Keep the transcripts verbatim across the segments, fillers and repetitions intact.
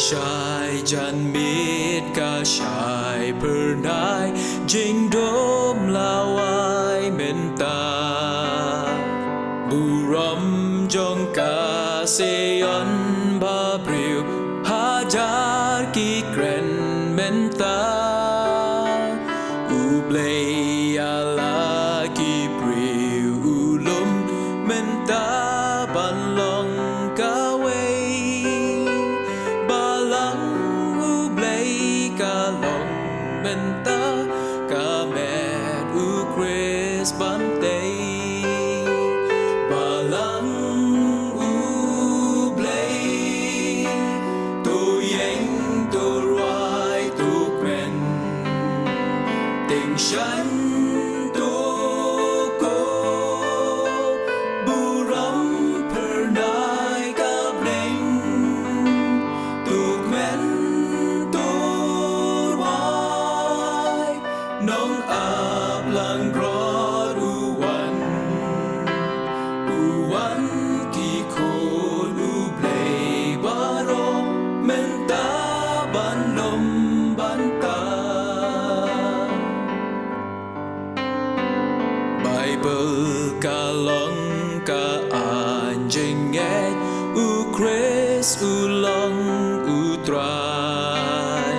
Shai jan miet ka shai phyrnai, jingdum lawei mynta. Burom jong ka Sion ba briew hajar ki kren mynta. U Blei ïa la ki briew u lum mynta ban long kawei. Balang U Blei ka long mynta, ka met U Khrist ban tei. Balang U Blei, to ïeng, to rwai, to kren. Tyngshaiñ, to koh, burom phyrnai ka bneng. To kmen, to rwai, nong ap langbrot u wan. U wan ki khun U Blei baroh mynta ban lum bynta. Baibl ka long ka aiñ jingngeit, U Khrist u long U Trai.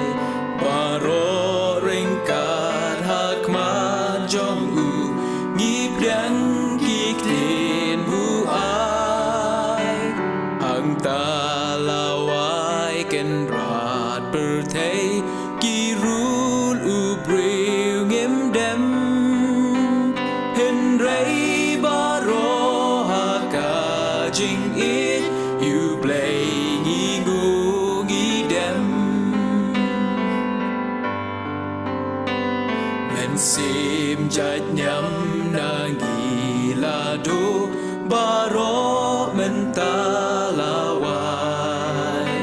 Baroh ryngkat ha khmat jong u, ngi pdiang ki ktien u ai. Hangta lawei kynrad pyrthei, ki rul u briew ngim dem. Hynrei baroh ha ka jingïeit U Blei ngi nguh ngi dem. Mynsiem jait niam na ngi la duh, baroh mynta lawei.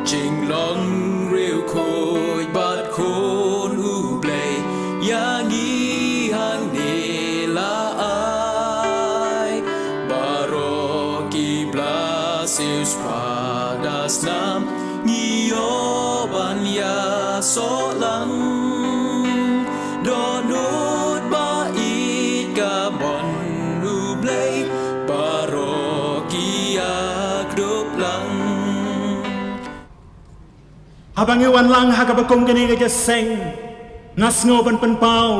Jinglong riewkhuid bad khun U Blei ïa ngi hangne la ai. Baroh ki bla siewspah da snam, ngi ïoh ban ïasoh lang. Dohnud ba ïeit ka mon U Blei, baroh ki ïakdup lang. Haba ngi wan lang ha kaba kum kane ka jingïaseng, nga sngew ban pynpaw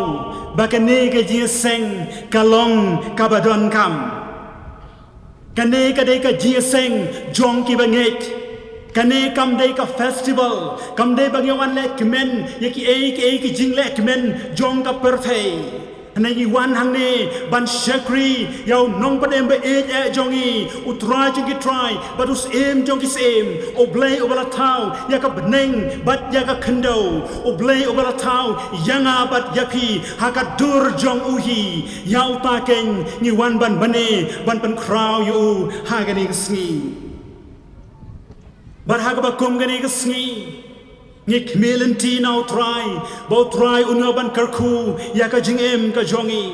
ba kane ka jingïaseng ka long kaba donkam. Kane ka dei ka jingïaseng jong kiba ngeit. Kane kam dei ka festival, kam dei ba ngi wan leh kmen ïa kiei kiei ki jingleh kmen jong ka pyrthei. Hynrei ngi wan hangne ban shakri ïa u nongpynim ba ïeit eh jong ngi, U Trai jong ki trai bad U Syiem jong ki syiem, U Blei uba la thaw ïa ka bneng bad ïa ka khyndew, U Blei uba la thaw ïa nga bad ïa phi ha ka dur jong u hi. Ïa uta keiñ ngi wan ban mane, ban pynkhraw ïa u ha kane ka sngi. Bad ha kaba kum kane ka sngi, ngi khmih lynti na U Trai, ba U Trai un ïoh ban kyrkhu ïa ka jingim ka jong ngi.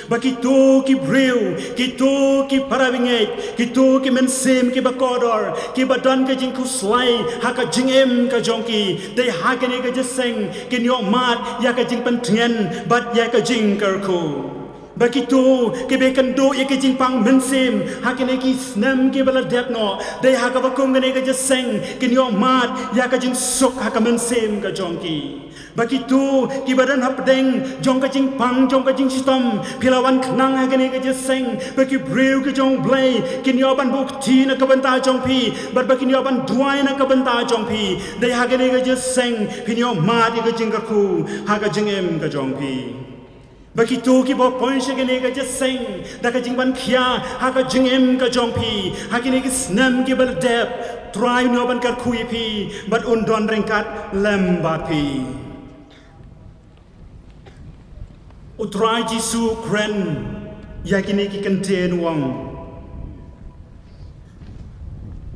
Ba kito ki briew, kito ki para bangeit, kito ki mynsiem kiba kordor, kiba don ka jingkhuslai ha ka jingim ka jong ki, dei ha kane ka jingïaseng kin ïoh mad ïa ka jingpyntngen bad ïa ka jingkyrkhu. Ba kito kiba ïakynduh ïa ka jingpang mynsiem ha kine ki snem kiba la dep noh, dei ha kaba kum kane ka jingïaseng kin ïoh mad ïa ka jingsuk ha ka mynsiem ka jong ki. Ba kito kiba don hapdeng jong ka jingpang jong ka jingshitom, phi la wan khnang ha kane ka jingïaseng, ba ki briew ki jong U Blei kin ïoh ban buh kti na ka bynta jong phi, bad ba kin ïoh ban duwai na ka bynta jong phi. Dei ha kane ka jingïaseng phin ïoh mad ïa ka jingkyrkhu ha ka jingim ka jong phi. Ba kito kiba poi sha kane ka jingïaseng da ka jingban khia ha ka jingim ka jong phi ha kine ki snem kiba la dep, U Trai un ïoh ban kyrkhu ïa phi bad un don ryngkat lem bad phi. U Trai Jisu u kren ïa kine ki kyntien, u ong: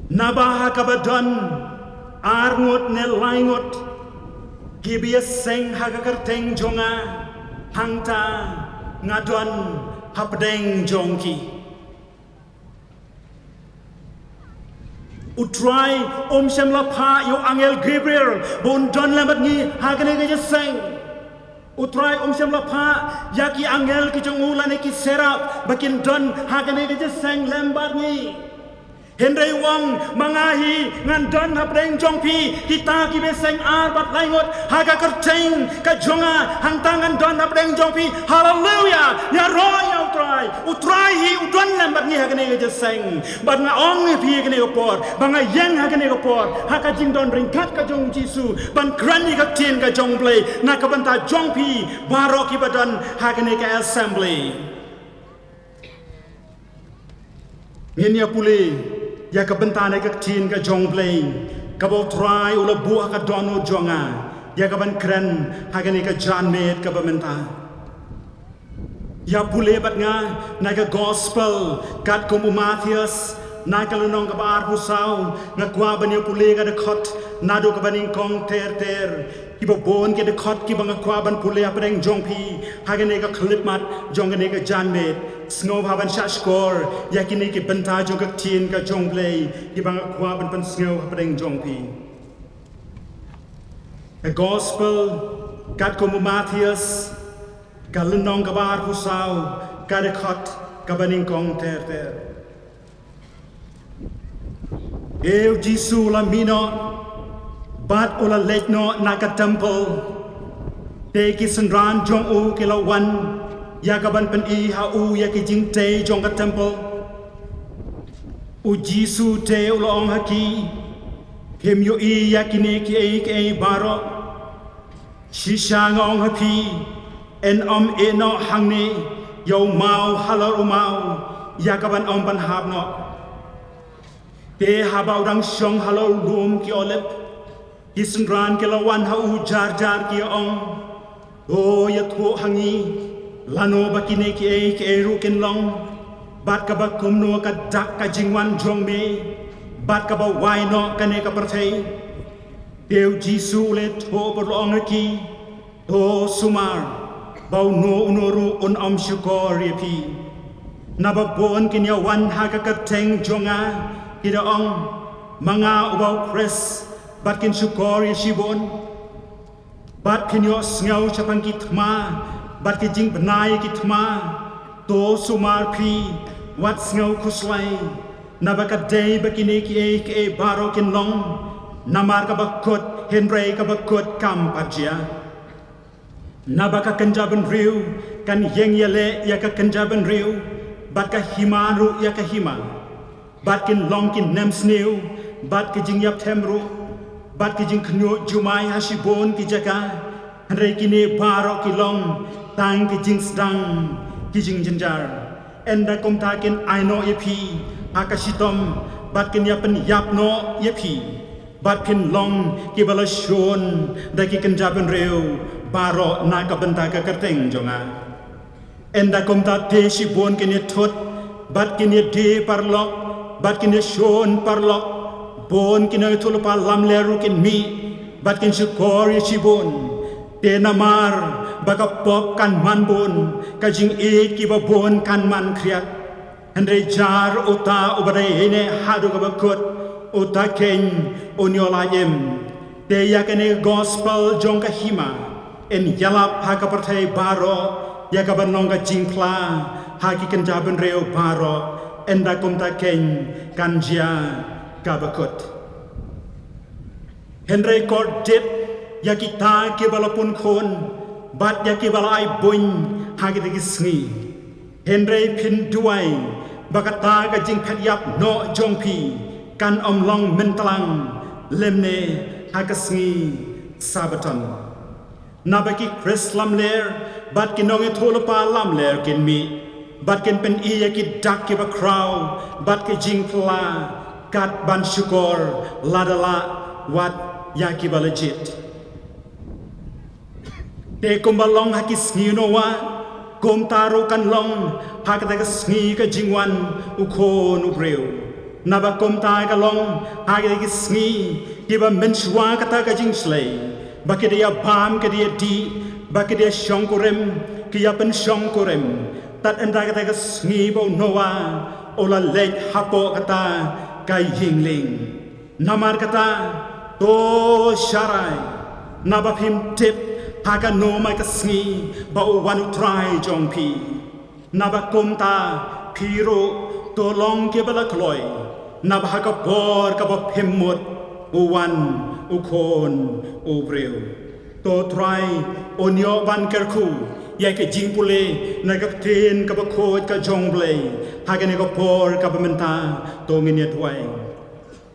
Naba ha kaba don ar ngut ne lai ngut kiba ïaseng ha ka kyrteng jong nga, hangta nga don hapdeng jong ki. U Trai um shym la phah ïa u angel Gabriel ba un don lem bad ngi ha kane ka jingïaseng. U Trai um shym la phah ïa ki angel ki jong u lane ki seraph ba kin don ha kane ka jingïaseng lem bad ngi. Hynrei u ong, ma nga hi ngan don hapdeng jong phi kita ki bnai seng ar bad lai ngut ha ka kyrteng ka jong nga, hangta ngan don hapdeng jong phi. Haleluia! Ïaroh ïa u Trai. U Trai hi u don lem bad ngi ha kane ka jingïaseng. Bad nga ong ïa phi ha kane ka por, ba nga ïeng ha kane ka por ha ka jingdon ryngkat ka jong u Jisu ban kren ïa ka ktien ka jong u Blei na ka bynta jong phi baroh kiba don ha kane ka assembly. Ngin ïa pule ïa ka bynta na ka ktien ka jong u Blei kaba u Trai u la buh ha ka dohnud jong nga ïa ka ban kren ha kane ka janmiet kaba mynta. Ïa pule bad nga na ka gospel katkum u Mathaios, na ka lynnong kaba arphew saw. Nga kwah ban ïa pule ka dkhot naduh kaba nyngkong ter ter. Kiba bun ki dkhot kiba nga kwah ban pule hapdeng jong phi ha kane ka khyllipmat jong kane ka janmiet. Sngewbha ban shah shkor ïa kine ki bynta jong ka ktien ka jong u Blei kiba nga kwah ban pynsngew hapdeng jong phi. Ka gospel katkum u Mathaios, ka lynnong kaba arphew saw, ka dkhot kaba nyngkong ter ter. Te u Jisu u la mih noh bad u la leit noh na ka templ. Te ki synran jong u ki la wan ïa ka ban pyni ha u ïa ki jingtei jong ka templ. U Jisu te u la ong ha ki, phim ïohi ïa kine kiei kiei baroh? Shisha nga ong ha phi, yn ym ïeh noh hangne ïa u maw halor u maw ïa ka ban ym ban hap noh. Te haba u dang shong halor u lum ki Olib, ki synran ki la wan ha u jar jar ki ong, to ïathuh ha ngi lano ba kine kiei kiei ruh kin long, bad kaba kumno ka dak ka jingwan jong me, bad kaba wai noh kane ka pyrthei. Te u Jisu u la ïathuh bad u la ong ha ki, to sumar ba uno uno ruh un ym shukor ïa phi. Naba bun kin ïa wan ha ka kyrteng jong nga, ki da ong, ma nga uba u Khrist, bad kin shukor ïa shibun. Bad kin ïohsngew shaphang ki thma bad ki jingbna ïa ki thma. To sumar phi, wat sngew khuslai, naba ka dei ba kine kiei kiei baroh kin long, namar kaba kut, hynrei kaba kut kam pat jia. Naba ka kynja bynriew kan ïeng ïaleh ïa ka kynja bynriew, bad ka hima ruh ïa ka hima. Bad kin long ki nemsniew, bad ki jingïapthem ruh, bad ki jingkhynñiuh jumai ha shibun ki jaka. Hynrei kine baroh ki long tang ki jingsdang ki jingjynjar. Ynda kumta kin ai noh ïa phi ha ka shitom, bad kin ïa pynïap noh ïa phi. Bad phin long kiba la shun da ki kynja bynriew baroh na ka bynta ka kyrteng jong nga. Ynda kumta te shibun kin ïa thut, bad kin ïa die paralok, bad kin ïa shun paralok. Bun ki nongïathuhlypa lamler ruh kin mih, bad kin shukor ïa shibun. Te namar ba ka pop kan man bun, ka jingïeit kiba bun kan man khriat. Hynrei jar uta uba dei ïa kane haduh kaba kut, uta keiñ un ïoh lait im. Te ïa kane ka gospel jong ka hima yn ïalap ha ka pyrthei baroh, ïa ka ban long ka jingphla ha ki kynja bynriew baroh, ynda kumta keiñ kan jia kaba kut. Hynrei kordit ïa kita kiba la pun khun, bad ïa kiba la ai buiñ ha kita ki sngi. Hynrei phin duwai ba kata ka jingphet ïap noh jong phi kan ym long myntlang, lymne ha ka sngi Sabbaton. Naba ki Khrist lamler bad ki nongïathuhlypa lamler kin mih, bad kin pyni ïa ki dak kiba khraw bad ki jingphla, kat ban shukor lada lah, wat ïa kiba la jied. Te kumba long ha ki sngi u Noah, kumta ruh kan long ha kata ka sngi ka jingwan u Khun u briew. Naba kumta ka long ha kita ki sngi kiba mynshuwa kata ka jingshlei, ba ki da ïa bam, ki da ïa dih, ba ki da ïa shongkurim, ki ïa pynshongkurim, tad ynda kata ka sngi ba u Noah u la leit hapoh kata ka ïing lieng. Namar kata, to sharai, naba phim tip ha kano mai ka sngi ba u wan u Trai jong phi. Naba kumta, phi ruh to long kiba la kloi, naba ha ka por kaba phim mut u wan u Khun u briew. To Trai un ïoh ban kyrkhu ïa ka jingpule na ka ktien kaba khuid ka jong U Blei ha kane ka por kaba mynta. To ngin ïa duwai.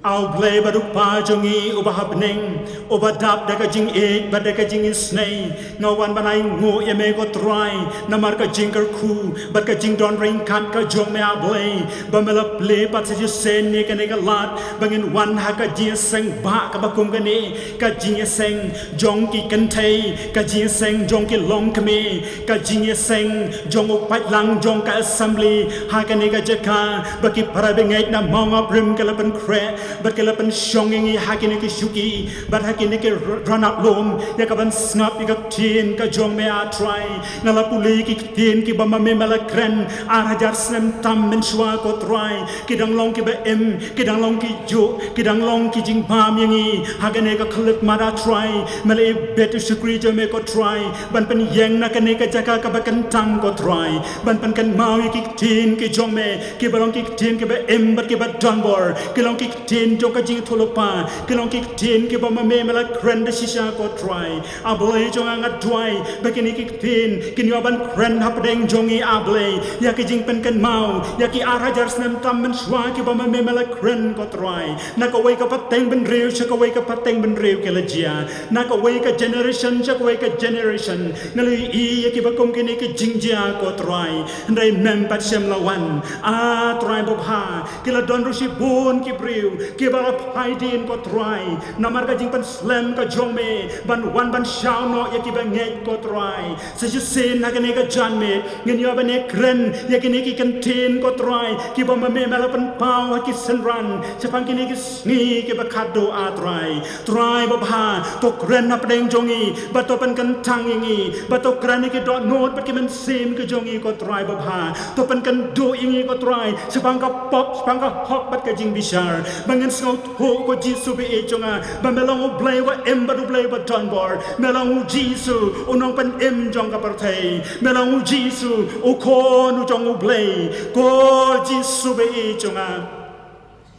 A U Blei bad U Kpa jong ngi uba ha bneng, uba dap da ka jingïeit bad da ka jingisynei, nga wan ban ainguh ïa me ko Trai namar ka jingkyrkhu bad ka jingdon ryngkat ka jong me A Blei, ba me la plie pat sa shisien ïa kane ka lad ba ngin wan ha ka jingïaseng ba kaba kum kane, ka jingïaseng jong ki kynthei, ka jingïaseng jong ki longkmie, ka jingïaseng jong u paidlang jong ka assembly ha kane ka jaka, ba ki para bangeit na Mawngap rim ki la pynkhreh bad ki la pynshong ïa ngi ha kine ki shuki bad ha kine ki ranab lum ïa ka ban sngap ïa ka ktien ka jong me A Trai. Nga la pule ki ktien kiba ma me me la kren ar hajar snem tam mynshuwa ko Trai, ki dang long kiba im, ki dang long kijuh, ki dang long ki jingbam ïa ngi ha kane ka khyllipmat A Trai. Me la ibit u shakri jong me ko Trai ban pynïeng na kane ka jaka kaba kyntang ko Trai, ban pynkynmaw ïa ki ktien ki jong me kiba long ki ktien kiba im bad kiba donbor, ki long ki ktien jong ka jingïathuhlypa, ki long ki ktien kiba ma me me la kren da shisha ko Trai. A Blei jong nga, nga duwai ba kine ki ktien kin ïoh ban kren hapdeng jong ngi A Blei, ïa ki jingpynkynmaw ïa ki ar hajar snem tam mynshuwa kiba ma me me la kren ko Trai. Na kawei ka pateng bynriew sha kawei ka pateng bynriew ki la jia, na kawei ka generation sha kawei ka generation. Nga la ïohi ïa kiba kum kine ki jingjia ko Trai, hynrei mem pat shym la wan. A Trai babha, ki la don ruh shibun ki briew kiba la phai dien ko Trai, namar ka jingpynslem ka jong me ban wan ban shaw noh ïa kiba ngeit ko Trai. Sa shisien ha kane ka janmiet ngin ïoh ban ïakren ïa kine ki kyntien ko Trai, kiba ma me me la pynpaw ha ki synran shaphang kine ki sngi kiba khatduh A Trai. Trai babha, to kren hapdeng jong ngi bad to pynkyntang ïa ngi, bad to kren ïa ki dohnud bad ki mynsiem ki jong ngi ko Trai babha. To pynkynduh ïa ngi ko Trai shaphang ka pop, shaphang ka hok bad ka jingbishar, ba ngin sngewthuh ko Jisu ba ïeit jong nga ba me long U Blei uba im bad U Blei uba donbor. Me long U Jisu u nongpynim jong ka pyrthei. Me long U Jisu u Khun u jong U Blei ko Jisu ba ïeit jong nga.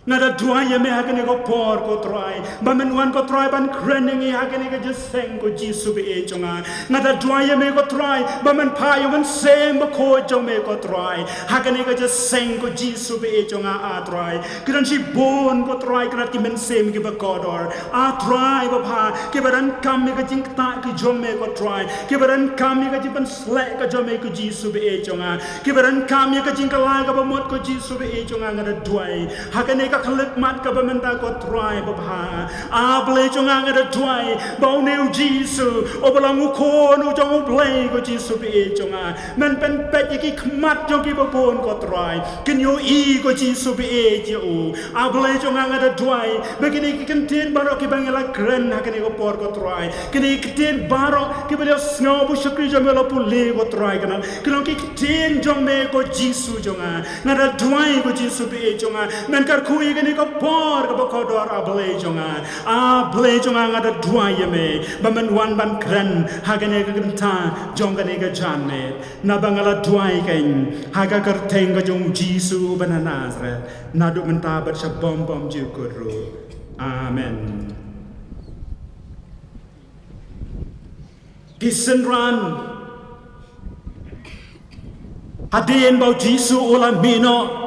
Nga da duwai ïa me ha kane ka por ko Trai, ba men wan ko Trai ban kren ïa ngi ha kane ka jingïaseng ko Jisu ba ïeit jong nga. Nga da duwai ïa me ko Trai ba men phah ïa u Mynsiem Bakhuid jong me ko Trai ha kane ka jingïaseng ko Jisu ba ïeit jong nga A Trai. Ki don shibun ko Trai, ki don ki mynsiem kiba kordor A Trai babha, kiba donkam ïa ka jingktah ka jong me ko Trai, kiba donkam ïa ka jingpynsleh ka jong me ko Jisu ba ïeit jong nga, kiba donkam ïa ka jingkylla kaba mut ko Jisu ba ïeit jong nga. Nga da duwai ha kane ka khyllipmat kaba mynta ko Trai babha, A Blei jong nga, nga da duwai ba une U Jisu uba long U Khun u jong U Blei ko Jisu ba ïeit jong nga, men pynpeit ïa ki khmat jong ki babun ko Trai, kin ïohi ko Jisu ba ïeit ïa u. A Blei jong nga, nga da duwai ba kine ki ktien baroh kiba ngi la kren ha kane ka por ko Trai, kine ki ktien baroh kiba la sngew ba u shakri jong me u la pule ko Trai, kane ki long ki ktien jong me ko Jisu jong nga. Nga da duwai ko Jisu ba ïeit jong nga, men kyrkhu ïa kane ka por kaba kordor A Blei jong nga. A Blei jong nga, nga da duwai ïa me ba men wan ban kren ha kane ka kynta jong kane ka janmiet. Naba nga la duwai kein ha ka kyrteng ka jong U Jisu uba na Nasareth, naduh mynta bad sha bym bymjukut ruh. Amen. Ki synran, hadien ba U Jisu u la mih noh,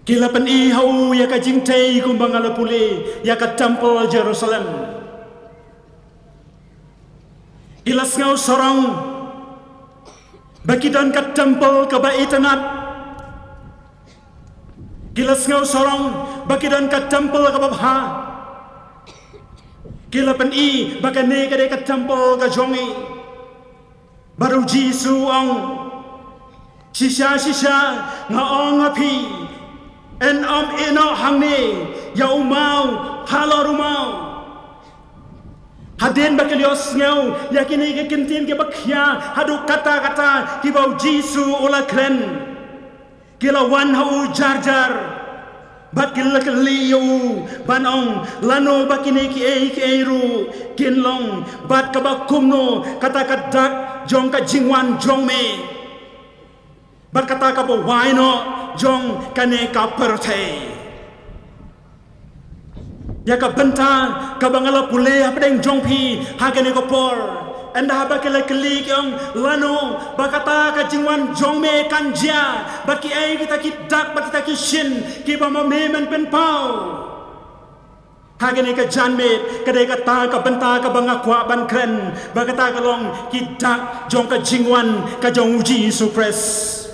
ki la pyni ha u ïa ka jingtei kumba nga la pule ïa ka templ Jerusalem. Ki la sngew sarong ba ki don ka templ kaba itynnad. Ki la sngew sarong ba ki don ka templ kaba bha. Ki la pyni ba kane ka dei ka templ ka jong ngi. Bad U Jisu u ong, shisha shisha nga ong ha phi, yn ym ïeh noh hangne ïa u maw halor u maw. Hadien ba ki la ïohsngew ïa kine ki kyntien kiba khia haduh katta katta kiba U Jisu u la kren, Ki la wan ha u jar jar, bad ki la kylli ïa u ban ong, lano ba kine kiei kiei ruh kin long, bad kaba kumno kata ka dak jong ka jingwan jong me, bad kata kaba wai noh jong kane ka pyrthei. Ïa ka bynta kaba nga la pule hapdeng jong phi ha kane ka por. Ynda haba ki la kylli ki ong, lano ba kata ka jingwan jong me kan jia, bad kiei kita ki dak bad kita ki shin kiba ma me men pynpaw. Ha kane ka janmiet ka dei kata ka bynta kaba nga kwah ban kren, ba kata ka long ki dak jong ka jingwan ka jong u Jisu Khrist.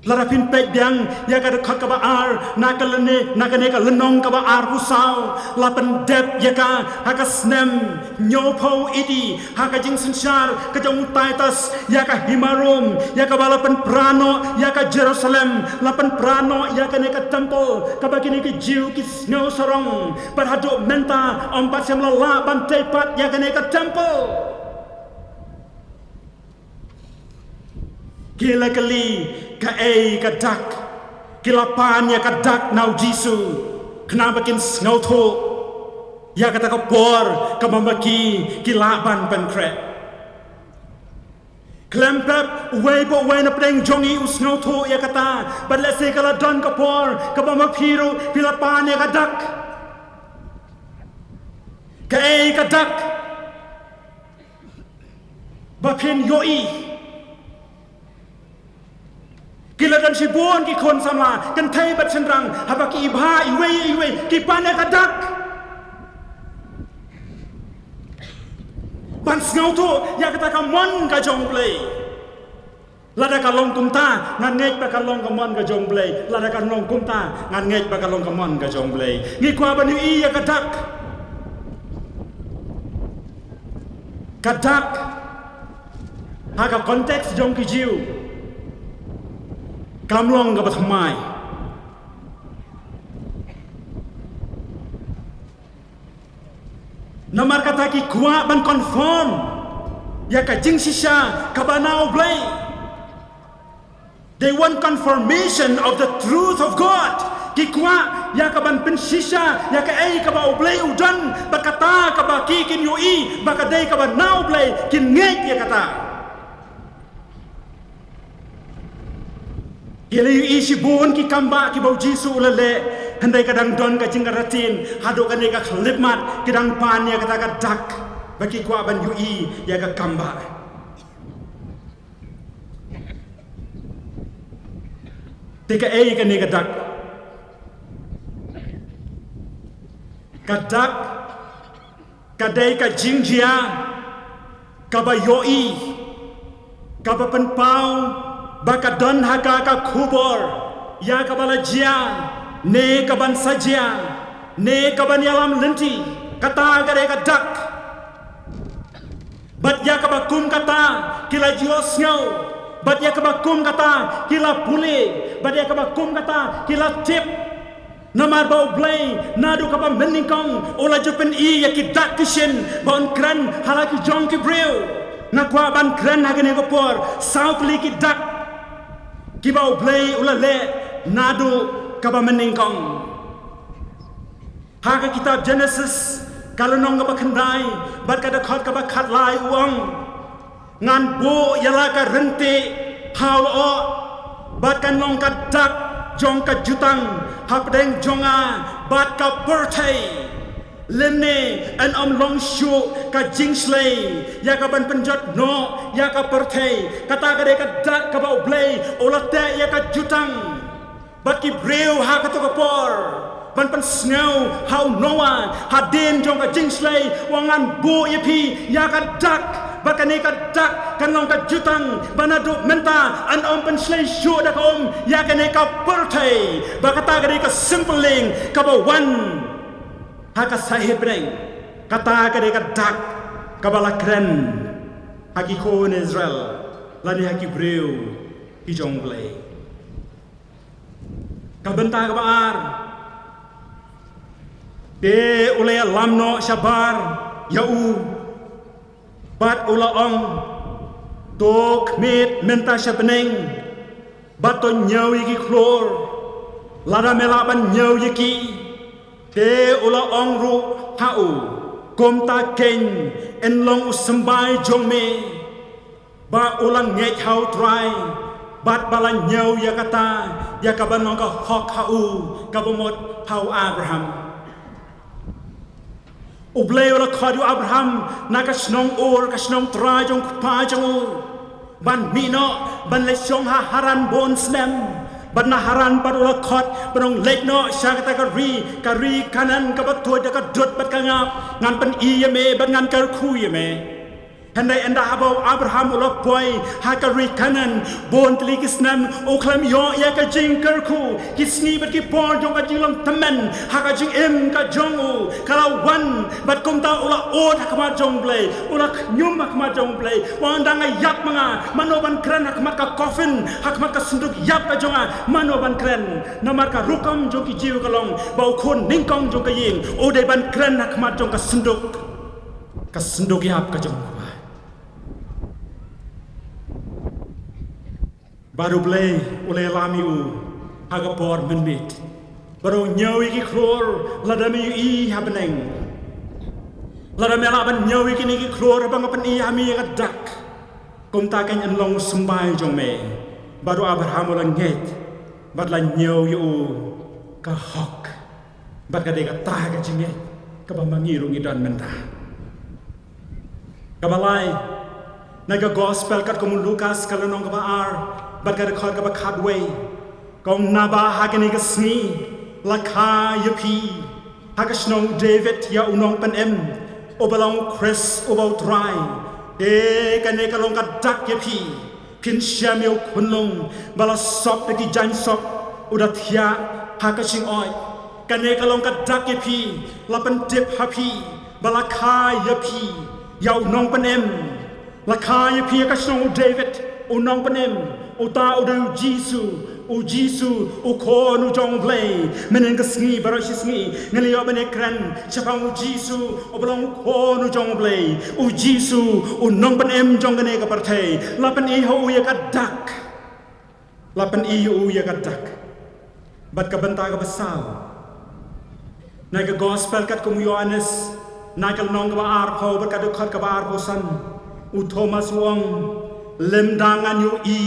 Lada phin peit biang ïa ka dkhot kaba ar na ka lyne, na kane ka lynnong kaba arphew saw, la pyndep ïa ka ha ka snem hynñiewphew A D, ha ka jingsynshar ka jong u Titus ïa ka hima Rom, ïa kaba la pynpra noh ïa ka Jerusalem, la pynpra noh ïa kane ka temple kaba kine ki Jiw ki sngew sarong, bad haduh mynta ym pat shym la lah ban tei pat ïa kane ka temple. Ki la kylli kaei ka dak. Ki la pan ïa ka dak na u Jisu, khnang ba kin sngewthuh ïa kata ka por kaba ma ki ki lah ban pynkhreh. Khlem pep uwei pa uwei na pdeng jong ngi u sngewthuh ïa kata, bad lehse ka la don ka por kaba ma phi ruh phi la pan ïa ka dak. Kaei ka dak ba phin ïohi? Ki la don shibun ki khun samla, kynthei bad shynrang, haba ki ibha iwei iwei ki pan ïa ka dak ban sngewthuh ïa kata ka mon ka jong U Blei. Lada ka long kumta, ngan ngeit ba ka long ka mon ka jong U Blei. Lada ka long kumta, ngan ngeit ba ka long ka mon ka jong U Blei. Ngi kwah ban ïohi ïa ka dak. Ka dak ha ka context jong ki Jiw kam long kaba thymmai. Namar kata ki kwah ban confirm ïa ka jingshisha kaba na U Blei. They want confirmation of the truth of God. Ki kwah ïa ka ban pynshisha ïa kaei kaba U Blei u don, bad kata kaba ki kin ïohi ba ka dei kaba na U Blei, kin ngeit ïa kata. Ki la ïohi shibun ki kambah kiba U Jisu u la leh, hynrei ka dang don ka jingïaratien, haduh kane ka khyllipmat ki dang pan ïa kata ka dak ba ki kwah ban ïohi ïa ka kambah. Te kaei kane ka dak? Ka dak ka dei ka jingjia kaba ïohi, kaba pynpaw ba ka don ha ka ka khubor ïa kaba la jia, ne kaban sa jia, ne kaban ïalam lynti. Kata ka dei ka dak. Bad ïa kaba kum kata ki la ïohsngew, bad ïa kaba kum kata ki la pule, bad ïa kaba kum kata ki la tip. Namar ba U Blei naduh kaba mynnyngkong u la ju pyni ïa ki dak ki shin ba un kren ha la ki jong ki briew. Nga kwah ban kren ha kane ka por saw tylli ki dak kiba U Blei u la leh naduh kaba mynnyngkong. Ha ka kitab Jenesis, ka lynnong kaba khyndai bad ka dkhot kaba khatlai u ong, ngan buh ïa la ka ryntih ha u lyoh, bad kan long ka dak jong ka jutang hapdeng jong nga bad ka pyrthei. Lymne yn ym long shuh ka jingshlei ïa ka ban pynjot noh ïa ka pyrthei. Kata ka dei ka dak kaba U Blei u la teh ïa ka jutang. Bad ki briew ha kato ka por ban pynsngew ha u Noah hadien jong ka jingshlei, u ong ngan buh ïa phi ïa ka dak, bad kane ka dak kan long ka jutang, ba naduh mynta yn ym pynshlei shuh da ka um ïa kane ka pyrthei. Ba kata ka dei ka symbol lyngkhuh kaba wan ha ka sahit bneng. Kata ka dei ka dak kaba la kren ha ki khun Israel lane ha ki briew ki jong U Blei. Ka bynta kaba ar. Te u la ïalam noh shabar ïa u, bad u la ong, to khmih mynta sha bneng, Bad to ñiew ïa ki khlur, lada me lah ban ñiew ïa ki. Te u la ong ruh ha u, kumta keiñ yn long u symbai jong me. Ba u la ngeit ha u Trai, bad ba la ñiew ïa kata, ïa kaba long ka hok ha u, kaba mut ha u Abraham. U Blei u la khot ïa u Abraham na ka shnong Ur, ka shnong trai jong u kpa jong u. Ban mih noh, ban leit shong ha Haran bun snem. Bad na Haran pat u la khot, ban ong leit noh sha kata ka ri, ka ri Kanaan kaba tuid da ka dud bad ka ngap, ngan pyni ïa me, bad ngan kyrkhu ïa me. Hynrei ynda haba u Abraham u la poi ha ka ri Kanaan, bun tylli ki snem u khlem ïoh ïa ka jingkyrkhu, ki sngi bad ki por jong ka jinglong tymmen ha ka jingim ka jong u ka la wan, bad kumta u la ud ha khmat jong u Blei, u la khñium ha khmat jong u Blei, u ong, ynda nga ïap ma nga, mano ban kren ha khmat ka coffin, ha khmat ka synduk ïap ka jong nga, mano ban kren? Namar ka rukom jong ki Jiw ka long ba u khun nyngkong jong ka ïing u dei ban kren ha khmat jong ka synduk. Ka synduk ïap ka jong u kpa. Bad u Blei u la ïalam ïa u ha ka por mynmiet. Bad u ñiew ïa ki khlur lada me ïohi ha bneng. Lada me lah ban ñiew ïa kine ki khlur haba nga pyni ha me ïa ka dak, kumta keiñ yn long u symbai jong me. Bad u Abraham u la ngeit bad la ñiew ïa u ka hok. Bad ka dei kata ka jingngeit kaba ma ngi ruh ngi don mynta. Kaba lai, na ka gospel katkum u Lukas ka lynnong kaba ar, bad ka dkhot kaba khatwei, ka ong, naba ha kane ka sngi la kha ïa phi ha ka shnong u David ïa u nongpynim, uba long u Khrist uba u Trai. Te kane ka long ka dak ïa phi, phin shem ïa u khunlung ba la sop da ki jaiñsop, u da thiah ha ka jingoid. Kane ka long ka dak ïa phi, la pyntip ha phi ba la kha ïa phi ïa u nongpynim. La kha ïa phi ha ka shnong u David u nongpynim. Uta u dei u Jisu, u Jisu u Khun u jong u Blei. Mynhynnin ka sngi baroh shi sngi ngi la ïoh ban ïakren shaphang u Jisu uba long u Khun u jong u Blei, u Jisu u nongpynim jong kane ka pyrthei. La pyni ha u ïa ka dak. La pyni ïa u ïa ka dak. Bad ka bynta kaba saw, na ka gospel katkum u Ïoannis, na ka lynnong kaba arphew bad ka dkhot kaba arphew san, u Thomas u ong, lymda ngan ïohi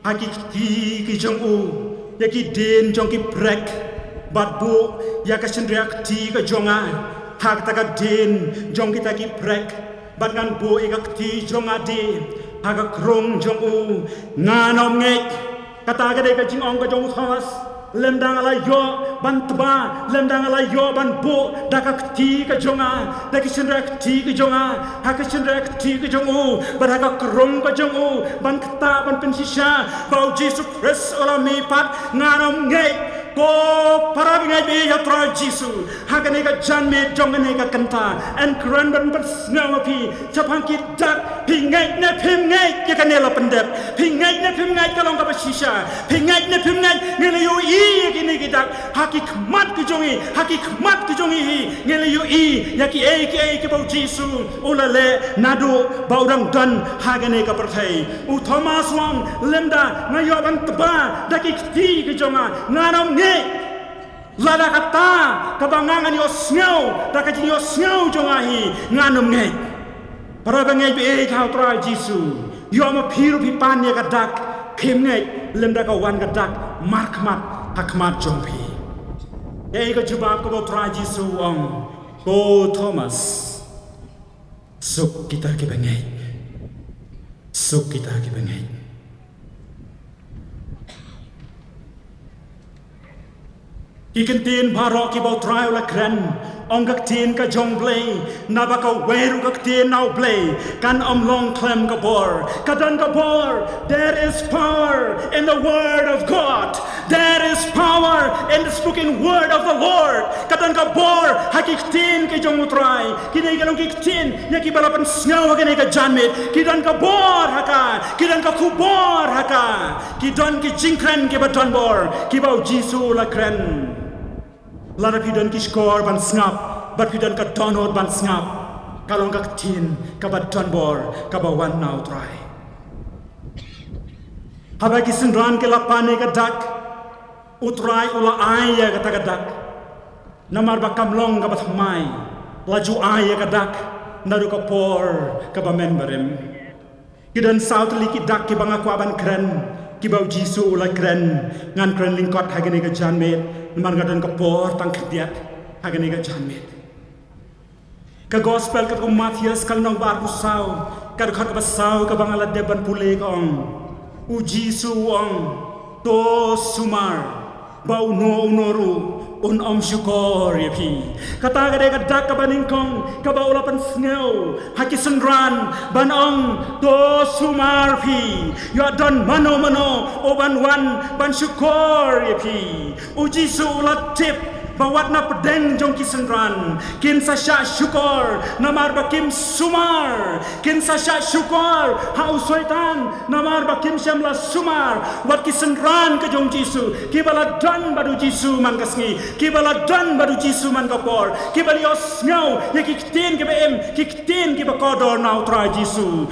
ha ki kti ki jong u ïa ki dien jong ki prek, bad buh ïa ka shynriah kti ka jong nga ha kata ka dien jong kita ki prek, bad ngan buh ïa ka kti jong nga de ha ka krung jong u, ngan ym ngeit. Kata ka dei ka jingong ka jong u Thomas. Lymda nga la ïoh ban tba, lymda nga la ïoh ban buh da ka kti ka jong nga, da ki shynriah kti ka jong nga, ha ki shynriah kti ka jong u, bad ha ka krung ka jong u, ban ktah ban pynshisha ba u Jisu Khrist u la mihpat, ngan ym ngeit. Ko para bangeit ba ïeit ha u Trai Jisu, ha kane ka janmiet jong kane ka kynta, yn kren ban pynsngew ïa phi shaphang ki dak. Phi ngeit ne phim ngeit, ïa kane la pyndep. Phi ngeit ne phim ngeit, ka long kaba shisha. Phi ngeit ne phim ngeit, ngi la ïohi ïa kine ki dak ha ki khmat ki jong ngi, ha ki khmat ki jong ngi hi. Ngi la ïohi ïa kiei kiei kiba u Jisu u la leh naduh ba u dang don ha kane ka pyrthei. U Thomas u ong, lymda nga ïoh ban tba da ki kti ki jong nga, ngan ym ngeit. Lada kata kaba nga ngan ïohsngew da ka jingïohsngew jong nga hi, ngan ym ngeit. Para bangeit ba ïeit ha u Trai Jisu, ïoh ma phi ruh phi pan ïa ka dak, phim ngeit lymda ka wan ka dak markhmat ha khmat jong phi. Kaei ka jubab kaba u Trai Jisu u ong, ko Thomas, suk kita kiba ngeit. Suk kita kiba ngeit. Ki ktien baroh kiba u Trai u la kren, ong ka ktien ka jong u Blei, naba kawei ruh ka ktien na u Blei kan ym long khlem ka bor. Ka don ka bor. There is power in the word of God. There is power in the spoken word of the Lord. Ka don ka bor ha ki ktien ki jong u Trai. Kine ki long ki ktien ïa kiba la pynsngew ha kane ka janmiet. Ki don ka bor ha ka, ki don ka khubor ha ka. Ki don ki jingkren kiba don bor kiba u Jisu u la kren. Lada phi don ki shkor ban sngap bad phi don ka dohnud ban sngap, ka long ka ktien kaba don bor kaba wan na u Trai. Haba ki synran ki la pan ïa ka dak, U Trai u la ai ïa kata ka dak. Namar ba kam long kaba thymmai, la ju ai ïa ka dak naduh ka por kaba mynbarim. Ki don saw tylli ki dak kiba nga kwah ban kren, kiba U Jisu u la kren. Ngan kren lyngkot ha kane ka janmiet, namar nga don ka por tang khyndiat ha kane ka janmiet. Ka Gospel katkum u Mathaios, ka lynnong ba arphew saw, ka dkhot kaba saw kaba nga la dep ban pule ka ong: U Jisu u ong, to sumar, ba uno uno ruh un ym shukor ïa phi. Kata ka dei ka dak kaba nyngkong kaba u la pynsngew ha ki synran ban ong, to sumar phi, ïoh don mano mano uban wan ban shukor ïa phi. U Jisu u la tip ba wat na pdeng jong ki synran kin sa shah shukor namar ba kim sumar, kin sa shah shukor ha u Soitan namar ba kim shym la sumar. Wat ki synran ka jong U Jisu kiba la don bad U Jisu man ka sngi, kiba la don bad U Jisu man ka por, kiba la ïohsngew ïa ki ktien kiba im, ki ktien kiba kordor na U Trai Jisu.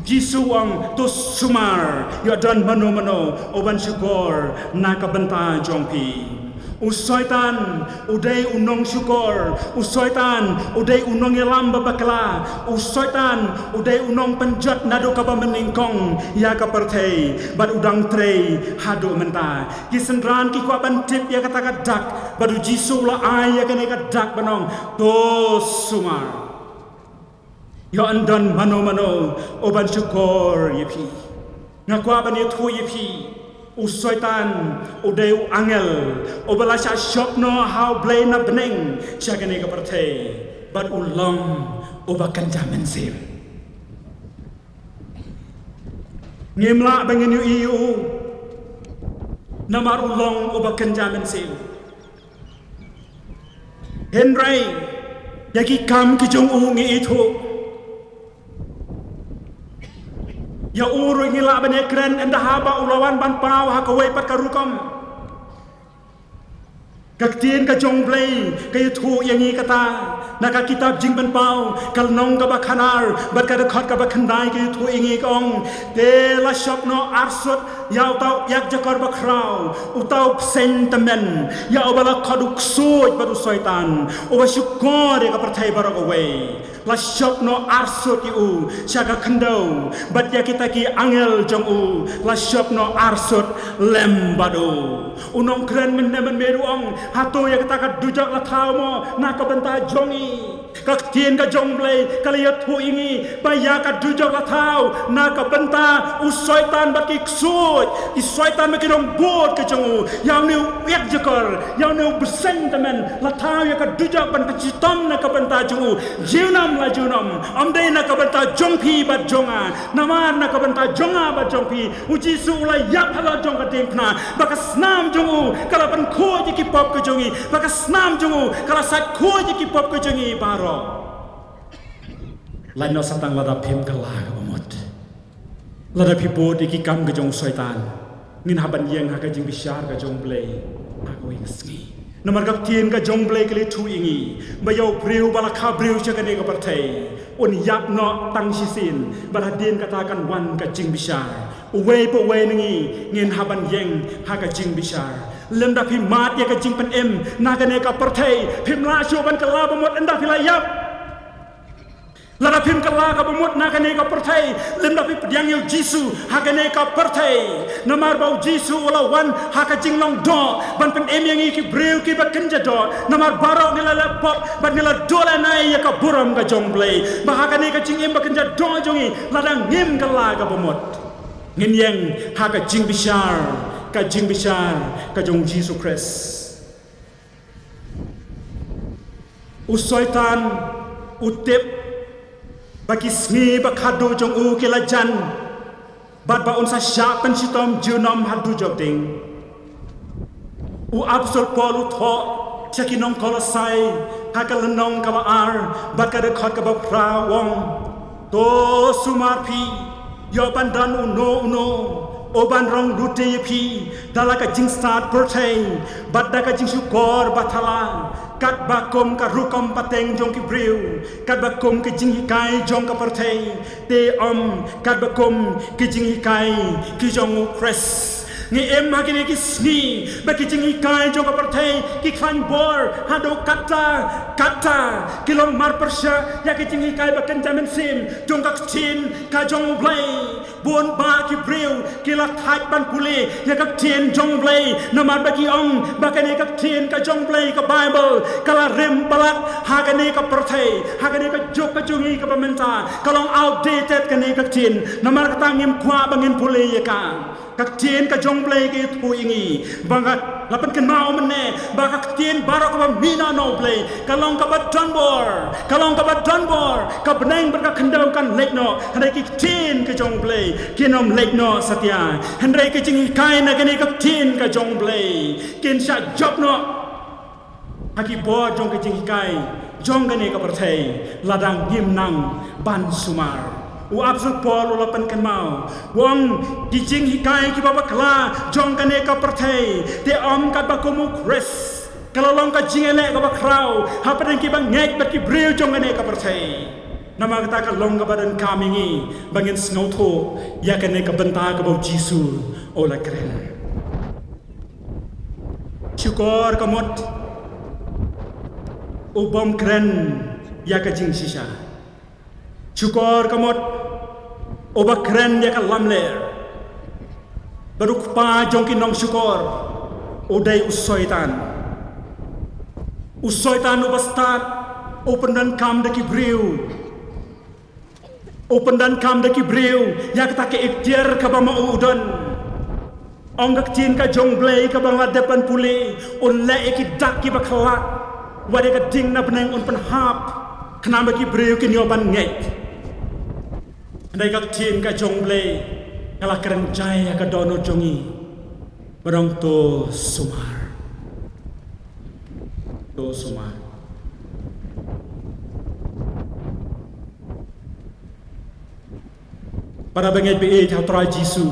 Jisu u ong, to sumar, ïoh don mano mano uban shukor na ka bynta jong phi. U Soitan u dei u nongshukor, u Soitan u dei u nongïalam ba bakla, u Soitan u dei u nongpynjot naduh kaba mynnyngkong ïa ka pyrthei bad u dang trei haduh mynta. Ki synran ki kwah ban tip ïa kata ka dak bad U Jisu u la ai ïa kane ka dak ban ong, to sumar, ïoh yn don mano mano uban shukor ïa phi. Nga kwah ban ïathuh ïa phi, u Soitan u dei u angel uba la shah shop noh ha U Blei na bneng sha kane ka pyrthei, bad u long uba kynja mynsiem. Ngim lah ba ngin ïohi ïa u namar u long uba kynja mynsiem. Hynrei ïa ki kam ki jong u ngi ithuh. Ïa u ruh ngi lah ban ïakren ynda haba u la wan ban paw ha kawei pat ka rukom. Ka ktien ka jong U Blei ka ïathuh ïa ngi kata na ka kitab Jingpynpaw, ka lynnong kaba khatar bad ka dkhot kaba khyndai, ka ïathuh ïa ngi, ka ong, te la shop noh arsut ïa uta u ïakjakor bakhraw, uta u bseiñ tymmen, ïa uba la khot u ksuid bad u Soitan, uba shukor ïa ka pyrthei baroh kawei. La shop noh arsut ïa u sha ka khyndew, bad ïa kita ki angel jong u la shop noh arsut lem bad u. U nongkren mynne mynmiet u ong, hato ïa kata ka dujok la thaw mo na ka bynta jong ngi? Ka ktien ka jong U Blei ka la ïathuh ïa ngi ba ïa ka dujok la thaw na ka bynta u Soitan bad ki ksuid, ki Soitan bad ki nongbud ka jong u. Ïa une u ïakjakor, ïa une u bseiñ tymmen la thaw ïa ka dujok ban pynshitom na ka bynta jong u junom la junom. Ym dei na ka bynta jong phi bad jong nga, namar na ka bynta jong nga bad jong phi U Jisu u la ïap halor jong ka diengphna, ba ka snam jong u ka la pynkhuid ïa ki pop ka jong ngi, ba ka snam jong u ka la sait khuid ïa ki pop ka jong ngi baroh. Lait noh sa tang lada phim kylla ka bamut, lada phi bud ïa ki kam ka jong u Soitan, ngin hap ban ïeng ha ka jingbishar ka jong U Blei ha kawei ka sngi. Namar ka ktien ka jong U Blei ka la ïathuh ïa ngi ba ïa u briew ba la kha briew sha kane ka pyrthei, un ïap noh tang shisien, bad hadien kata kan wan ka jingbishar. Uwei pa uwei na ngi ngin hap ban ïeng ha ka jingbishar. Lymda phi mad ïa ka jingpynim na kane ka pyrthei, phim lah shuh ban kylla bamut ynda phi la ïap. Lada phim kylla ka bamut na kane ka pyrthei, lymda phi pdiang ïa U Jisu ha kane ka pyrthei. Namar ba U Jisu u la wan ha ka jinglong doh ban pynim ïa ngi ki briew kiba kynja doh. Namar baroh ngi la leh pop bad ngi la duh lanai ïa ka burom ka jong U Blei. Ba ha kane ka jingim ba kynja doh jong ngi, lada ngim kylla ka bamut, ngin ïeng ha ka jingbishar, ka jingbishar ka jong U Jisu Khrist. U Soitan u tip ba ki sngi ba khadduh jong u ki la jan, bad ba un sa shah pynshitom junom ha dujok ding. U Apostol Paul u thoh sha ki nong Kolossai ha ka lynnong kaba ar bad ka dkhot kaba phra, u ong, to sumar phi, ïoh ban don uno uno uban rong lute ïa phi da la ka jingstad pyrthei bad da ka jingshukor bathala. Katba kum ka rukom pateng jong ki briew, katba kum ki jinghikai jong ka pyrthei, te ym katba kum ki jinghikai ki jong u Khrist. Ngi im ha kine ki sngi ba ki jinghikai jong ka pyrthei ki khlaiñ bor haduh katta katta, ki long marpyrshah ïa ki jinghikai ba kynja mynsiem jong ka ktien ka jong U Blei. Bun bah ki briew ki la thait ban pule ïa ka ktien jong U Blei, namar ba ki ong ba kane ka ktien ka jong U Blei, ka Baibl, ka la rim palat ha kane ka pyrthei, ha kane ka juk ka jong ngi kaba mynta, ka long outdated kane ka ktien. Namar kata ngim kwah ba ngin pule ïa ka. Ka ktien ka jong U Blei ka ïathuh ïa ngi ba ka, la pynkynmaw mynne ba ka ktien baroh kaba mih na U Blei ka long kaba donbor, ka long kaba donbor, ka bneng bad ka khyndew kan leit noh, hynrei ki ktien ka jong U Blei kin ym leit noh satia. Hynrei ki jinghikai na kane ka ktien ka jong U Blei kin shah jop noh ha ki bor jong ki jinghikai jong kane ka pyrthei lada ngim nang ban sumar. U apostol Paul u la pynkynmaw, u ong, ki jinghikai kiba bakla jong kane ka pyrthei, te ym katba kum u Khrist. Ka la long ka jingïaleh kaba khraw hapdeng kiba ngeit bad ki briew jong kane ka pyrthei. Namar kata ka long kaba donkam ïa ngi ba ngin sngewthuh ïa kane ka bynta kaba u Jisu u la kren. Shukor ka mut u bym kren ïa ka jingshisha. Shukor ka mut uba kren ïa ka lamler. Bad u kpa jong ki nongshukor u dei u Soitan. U Soitan uba stad u pyndonkam da ki briew. U pyndonkam da ki briew ïa kata ka ikhtiar kaba ma u u don. Ong ka ktien ka jong U Blei kaba nga la dep ban pule, un leh ïa ki dak kiba khlad, wat ïa ka ding na bneng un pynhap, khnang ba ki briew kin ïoh ban ngeit. Hynrei ka ktien ka jong U Blei ka la kren jai ïa ka dohnud jong ngi. Ba dang to sumar. To sumar. Para bangeit ba ïeit ha u Trai Jisu,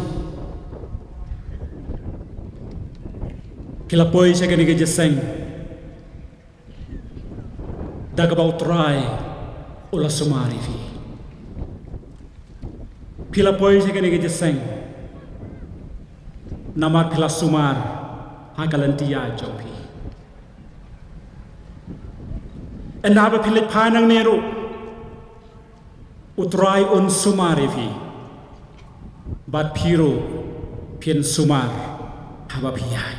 phi la poi sha kane ka jingïaseng da kaba u Trai u la sumar ïa phi. Phi la poi sha kane ka jingïaseng namar phi la sumar ha ka lynti ïaid jong phi. Ynda ba phi leit phai nangne ruh, u Trai un sumar ïa phi. Bad phi ruh phin sumar haba phi ïaid.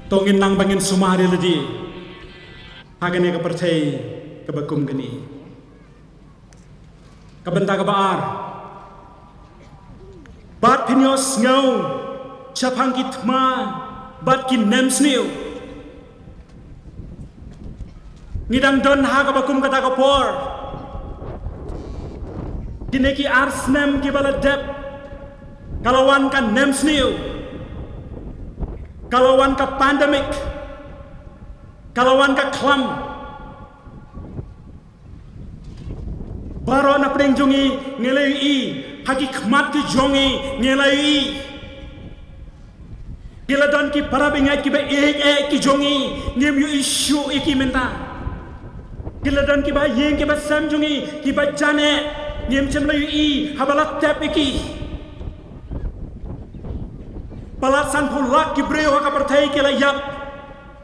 To ngin nang ba ngin sumar ïa lade ha kane ka pyrthei kaba kum kane. Ka bynta kaba ar. Bad phin ïohsngew shaphang ki thma bad ki nemsniew. Ngi dang don ha kaba kum kata ka por. Kine ki ar snem kiba la dep, ka la wan ka nemsniew, ka la wan ka pandemic, ka la wan ka khlam. Baroh na pdeng jong ngi ngi la ïohi, ha ki khmat ki jong ngi ngi la ïohi. Ki la don ki para bangeit kiba ïeit ïeit ki jong ngi, ngim ïohi shuh ïa ki mynta. Ki la don kiba ïing kiba sem jong ngi kiba jan eh, ngim shym la ïohi haba la tep ïa ki. Palat sanphew lak ki briew ha ka pyrthei ki la ïap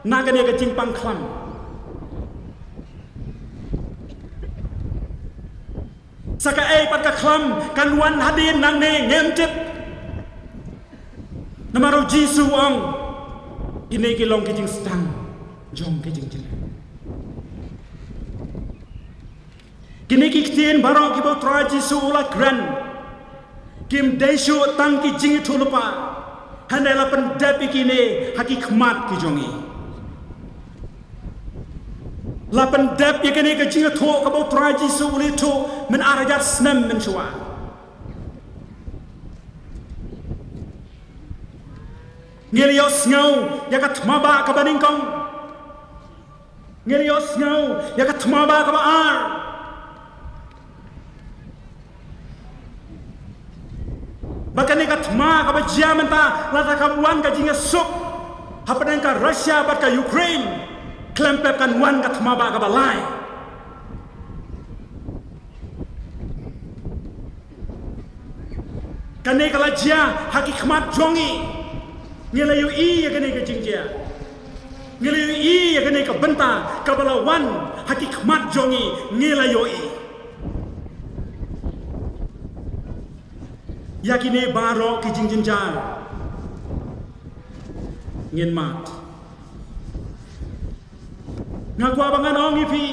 na kane ka jingpang khlam. Sa kaei pat ka khlam kan wan hadien nangne ngim tip. Namar u Jisu u ong, kine ki long ki jingsdang jong ki jingjynjar. Kine ki ktien baroh kiba u Trai Jisu u la kren, kim dei shuh tang ki jingïathuhlypa, hynrei la pyndep ïa kine ha ki khmat ki jong ngi. La pyndep ïa kane ka jingïathuh kaba u Trai Jisu u la ïathuh myn ar hajar snem mynshuwa. Ngi la ïohsngew ïa ka thma bah kaba nyngkong. Ngi la ïohsngew ïa ka thma bah kaba ar. Ba kane ka thma kaba Jia mynta lada kam wan ka jingïasuk hapdeng ka Russia bad ka Ukraine, khlem pep kan wan ka thma ba kaba lai. Kane ka la jia ha ki khmat jong ngi. Ngi la ïohi ïa kane ka jingjia. Ngi la ïohi ïa kane ka bynta kaba la wan ha ki khmat jong ngi. Ngi la ïohi. Ïa kine baroh ki jingjynjar ngin mad. Nga kwah ba ngan ong ïa phi.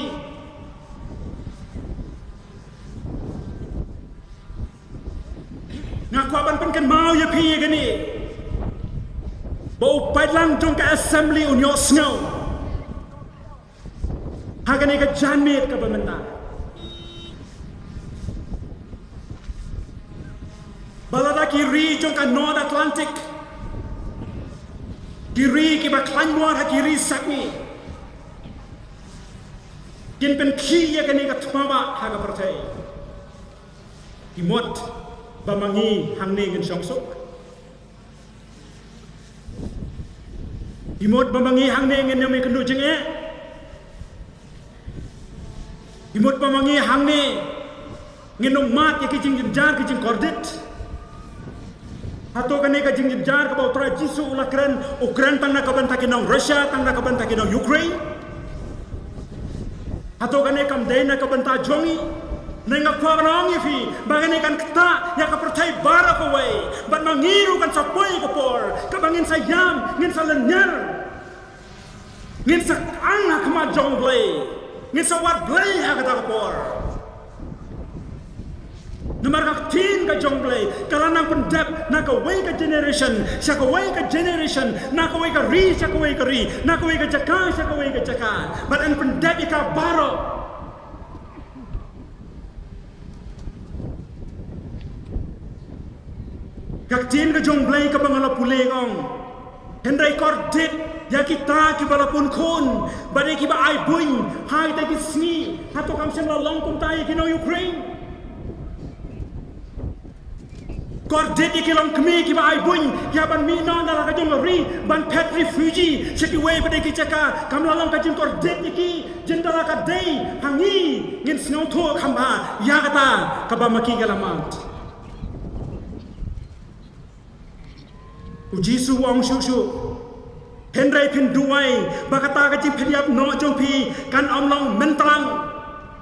Nga kwah ban pynkynmaw ïa phi ïa kane. Ba u paidlang jong ka assembly un ïohsngew ha kane ka janmiet kaba mynta. Ba lada ki ri jong ka North Atlantic, ki ri kiba khlaiñ mor ha ki ri sakhi, kin pynkhih ïa kane ka thma ba ha ka pyrthei, ki mut ba ma ngi hangne ngin shong suk. Ki mut ba ma ngi hangne ngin ym ïakynduh jingeh. Ki mut ba ma ngi hangne ngin ym mad ïa ki jingjynjar ki jingkordit. Hato kane ka jingjynjar kaba U Trai Jisu u la kren, u kren tang na ka bynta ki nong Russia, tang na ka bynta ki nong Ukraine? Hato kane kam dei na ka bynta jong ngi? Ngi nga kwah ban ong ïa phi ba kane kan ktah ïa ka pyrthei baroh kawei. Bad ma ngi ruh kan sa poi ka por kaba ngin sa ïam, ngin sa lynñiar, ngin sa ang ha khmat jong U Blei, ngin sa wad Blei ha kata ka por. Namar ka ktien ka jong U Blei ka la nang pyndep na kawei ka generation sha kawei ka generation, na kawei ka ri sha kawei ka ri, na kawei ka jaka sha kawei ka jaka. Bad yn pyndep ïa ka baroh. Ka ktien ka jong U Blei kaba nga la pule ka ong, hynrei kordit ïa kita kiba la pun khun bad ïa kiba ai buiñ ha kita ki sngi. Hato kam shym la long kumta ïa ki nong Ukraine? Kordit ïa ki longkmie kiba ai buiñ, ki hap ban mih noh na la ka jong ka ri ban phet refugee sha kiwei pat de ki jaka. Kam la long ka jingkordit ïa ki. Jin da la ka dei ha ngi ngin sngewthuh kham bha ïa kata kaba ma ki ka la mad. U Jisu u ong shuh shuh, hynrei phin duwai ba kata ka jingphet ïap noh jong phi kan ym long myntang.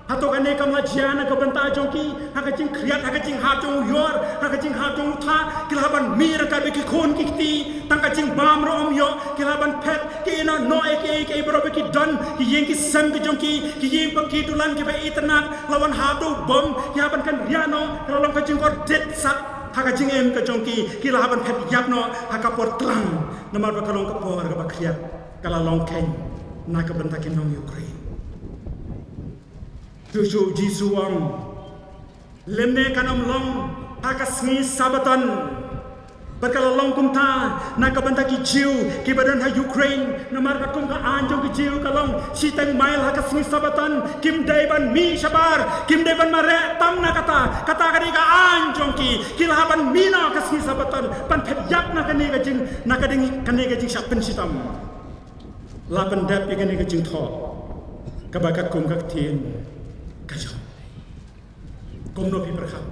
Hato kane kam la jia na ka bynta jong ki? Ha ka jingkhriat, ha ka jinghap jong u ïor, ha ka jinghap jong u thah, ki la hap ban mih ryngkat bad ki khun ki kti. Tang ka jingbam ruh ym ïoh, ki la hap ban phet, ki ïehnoh noh ïa kiei kiei baroh ba ki don, ki ïing ki sem ki jong ki, ki ïing ba ki dulan kiba itynnad, la wan hap da u bom, ki hap ban kynriah noh. Ka la long ka jingkordit sat ha ka jingim ka jong ki. Ki la hap ban phet ïap noh ha ka por tlang, namar ba ka long ka por kaba khriat. Ka la long kheiñ na ka bynta ki nong Ukraine. Shuh shuh u Jisu u ong, lymne kan ym long ha ka sngi Sabbaton. Bad ka la long kumta na ka bynta ki Jiw kiba don ha Ukraine. Namar katkum ka aiñ jong ki Jiw ka long, shiteng mail ha ka sngi Sabbaton kim dei ban mih shabar, kim dei ban mareh tam na kata. Kata ka dei ka aiñ jong ki. Ki la hap ban mih noh ha ka sngi Sabbaton ban phet ïap na kane ka jing, na ka ding, kane ka jingshah pynshitom. La pyndep ïa kane ka jingthoh kaba katkum ka ktien ka jong. Kumno phi pyrkhat?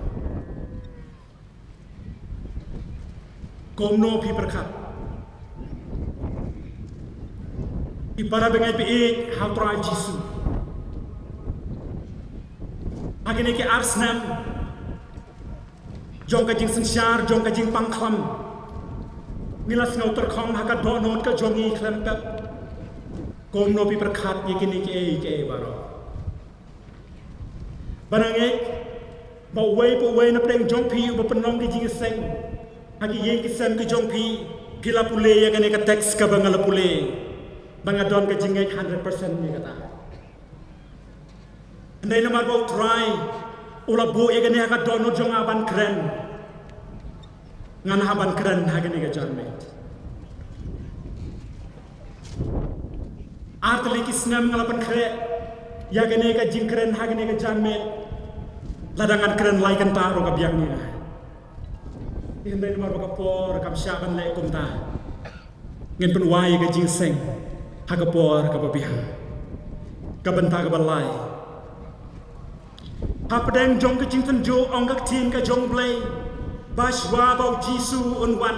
Kumno phi pyrkhat? I para bangeit ba ïeit ha u Trai Jisu, ha kine ki ar snem jong ka jingsynshar, jong ka jingpang khlam, ngi la sngewtyrkhong ha ka dohnud ka jong ngi khlem pep. Kumno phi pyrkhat ïa kine kiei kiei baroh? Ba nga ngeit ba uwei pa uwei na pdeng jong phi uba pynlong ki jingïaseng ha ki ïing ki sem ki jong phi, phi la pule ïa kane ka text kaba nga la pule. Ba nga don ka jingngeit hundred percent ïa kata. Hynrei namar ba u Trai u la buh ïa kane ha ka dohnud jong nga ban kren, ngan hap ban kren ha kane ka janmiet. Ar tylli ki snem nga la pynkhreh ïa kane ka jingkren ha kane ka janmiet. Lada ngan kren lai kynta ruh ka biang ïa nga. Hynrei namar ba ka por kam shah ban leh kumta, ngin pynwai ïa ka jingïaseng ha ka por kaba biang. Ka bynta kaba lai. Hapdeng jong ka jingtynjuh, ong ka ktien ka jong U Blei, ba shuwa ba U Jisu un wan,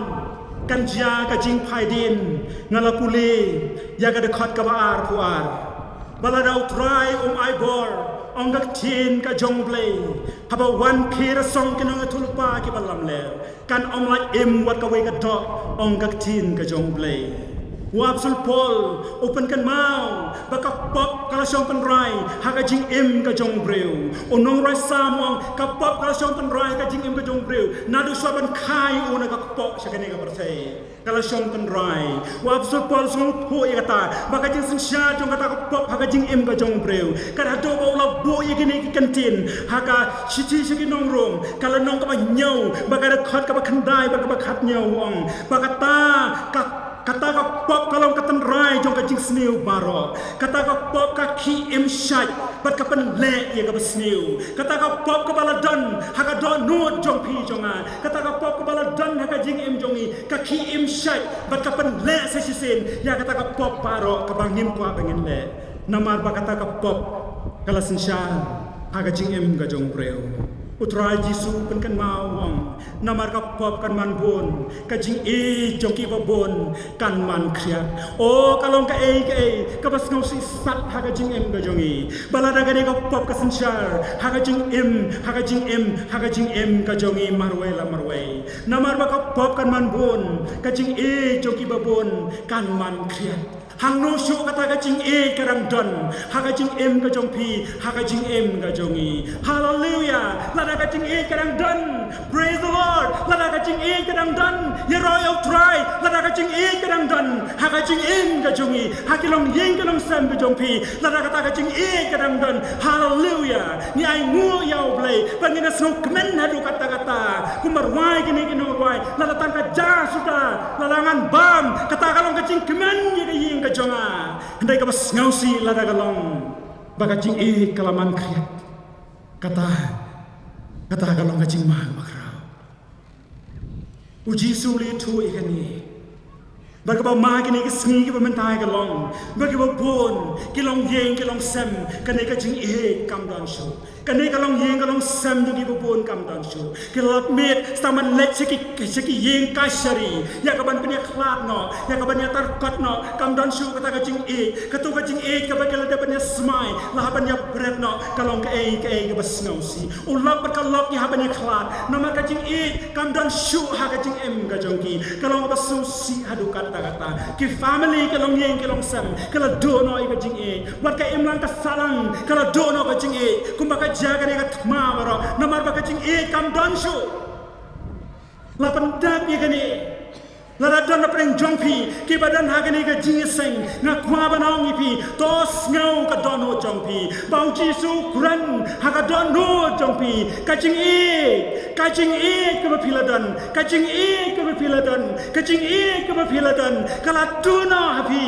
kan jia ka jingphaidien, nga la pule ïa ka dkhot kaba arphew ar. Ba lada U Trai um ai bor, ong ka ktien ka jong U Blei, haba wan khie rasong ki nongïathuhlypa kiba lamler, kan ym lait im wat kawei ka doh, ong ka ktien ka jong U Blei. U Apostol Paul u pynkynmaw ba ka pop ka la shong tynrai ha ka jingim ka jong u briew. U nongrwai Salm u ong, ka pop ka la shong tynrai ha ka jingim ka jong u briew naduh shuwa ban kha ïa u na ka kpoh sha kane ka pyrthei. Ka la shong tynrai. U Apostol Paul u sngewthuh ïa kata, ba ka jingsynshar jong kata ka pop ha ka jingim ka jong u briew, ka la haduh ba u la buh ïa kine ki kyntien ha ka shithi sha ki nong Rom, ka lynnong kaba hynñiew, bad ka dkhot kaba khyndai bad kaba khathynñiew, u ong ba kata ka, kata ka pop ka long ka tynrai jong ka jingsniew baroh. Kata ka pop ka khih im shait bad ka pynleh ïa kaba sniew. Kata ka pop kaba la don ha ka dohnud jong phi jong nga, kata ka pop kaba la don ha ka jingim jong ngi, ka khih im shait bad ka pynleh sa shisien ïa kata ka pop baroh kaba ngim kwah ba ngin leh. Namar ba kata ka pop ka la synshar ha ka jingim ka jong u briew. U Trai Jisu u pynkynmaw, u ong, namar ka pop kan man bun, ka jingïeit jong kiba bun kan man khriat. O, ka long kaei kaei kaba sngewsih sat ha ka jingim ka jong ngi, ba lada kane ka pop ka synshar ha ka jingim, ha ka jingim, ha ka jingim ka jong ngi marwei la marwei. Namar ba ka pop kan man bun, ka jingïeit jong kiba bun kan man khriat. Hangno shuh kata ka jingïeit ka dang don ha ka jingim ka jong phi, ha ka jingim ka jong ngi? Haleluia! Lada ka jingïeit ka dang don, praise the Lord, lada ka jingïeit ka dang don, ïaroh ïa u Trai. Lada ka jingïeit ka dang don ha ka jingim ka jong ngi, ha ki longïing ki longsem ka jong phi, lada kata ka jingïeit ka dang don, haleluia, ngi ainguh ïa u Blei ba ngin ïa sngewkmen haduh katta katta. Kumba rwai kine ki nongrwai, lada tang ka ja suda, lada ngan bam, kata ka long ka jingkmen ïa ka ïing ka jong nga. Hynrei kaba sngewsih lada ka long ba ka jingïeit ka la man khriat, kata, kata ka long ka jingma kaba khraw. U Jisu u la ïathuh ïa kane. Bad kaba ma kine ki sngi kiba mynta ka long ba kiba bun ki longïing ki longsem, kane ka jingïeit kam don shuh. Kane ka longïing ka longsem jong kiba bun kam don shuh. Ki la lap miet sa man leit sha ki, sha ki ïing kashari, ïa kaban pynïakhlad noh, ïa kaban ïatarkot noh, kam don shuh kata ka jingïeit. Kato ka jingïeit kaba ki la dep ban ïasmai la hap ban ïabret noh, ka long kaei kaei kaba sngewsih. U lok bad ka lok ki hap ban ïakhlad, namar ka jingïeit kam don shuh ha ka jingim ka jong ki. Ka long kaba sngewsih haduh katta katta. Ki family, ki longïing ki longsem, ki la duh noh ïa ka jingïeit. Wat ka imlang ka sahlang ka la duh noh ka jingïeit. Kumba ka jia kane ka thma baroh, namar ba ka jingïeit kam don shuh. La pyndep ïa kane. Lada don na pdeng jong phi kiba don ha kane ka jingïaseng, nga kwah ban ong ïa phi, to sngew ka dohnud jong phi, ba U Jisu u kren ha ka dohnud jong phi. Ka jingïeit, ka jingïeit kaba phi la don, ka jingïeit kaba phi la don, ka jingïeit kaba phi la don, ka la duh noh ha phi.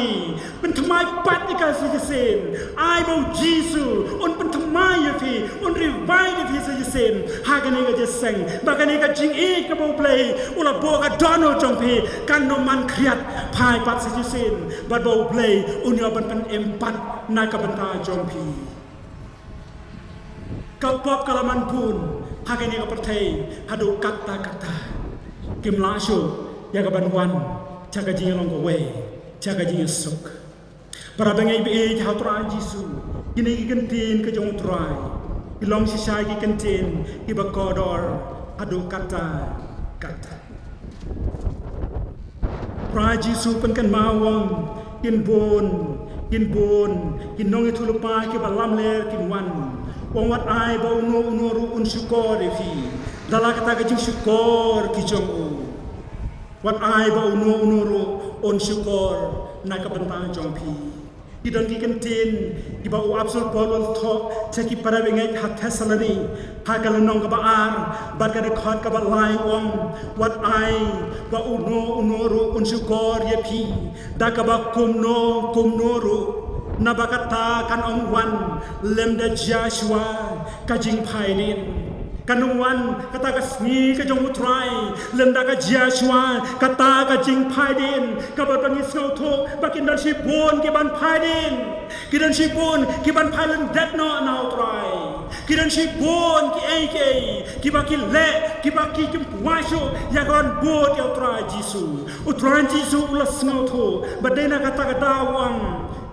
Pynthymmai pat ïa ka sa shisien. Ai ba U Jisu un pynthymmai ïa phi, un revive ïa phi sa shisien ha kane ka jingïaseng, ba kane ka jingïeit kaba U Blei u la buh ha ka dohnud jong phi kan ym man khriat. Phai pat sa shisien bad ba U Blei un ïoh ban pynim pat na ka bynta jong phi. Ka pop ka la man bun ha kane ka pyrthei haduh katta katta. Kim lah shuh ïa kaban wan sha ka jingïalong kawei, sha ka jingïasuk. Para bangeit ba ïeit ha U Trai Jisu, kine ki kyntien ka jong U Trai ki long shisha ki kyntien kiba kordor haduh katta katta. Trai Jisu pynkynmaw, u ong, kin bun, kin bun ki nongïathuhlypa kiba lamler kin wan. U ong, wat ai ba uno uno ruh un shukor ïa phi da la kata ka jingshukor ki jong u. Wat ai ba uno uno ruh un shukor na ka bynta jong phi. Ki don ki kyntien kiba u Apostol Paul u la thoh sha ki para bangeit ha Thessaloni, ha ka lynnong kaba ar bad ka dkhot kaba lai, u ong, wat ai ba uno uno ruh un shukor ïa phi da kaba kumno kumno ruh, naba kata kan ym wan lymda jia shuwa ka jingphaidien. Kan ym wan kata ka sngi ka jong U Trai lymda ka jia shuwa kata ka jingphaidien, kaba ngi sngewthuh ba kin don shibun ki ban phaidien. Ki don shibun ki ban phai lyndet noh na U Trai. Ki don shibun kiei kiei kiba ki leh, kiba ki kynmaw shuh ïa ka ban bud ïa U Trai Jisu. U Trai Jisu u la sngewthuh ba dei na kata ka daw u ong,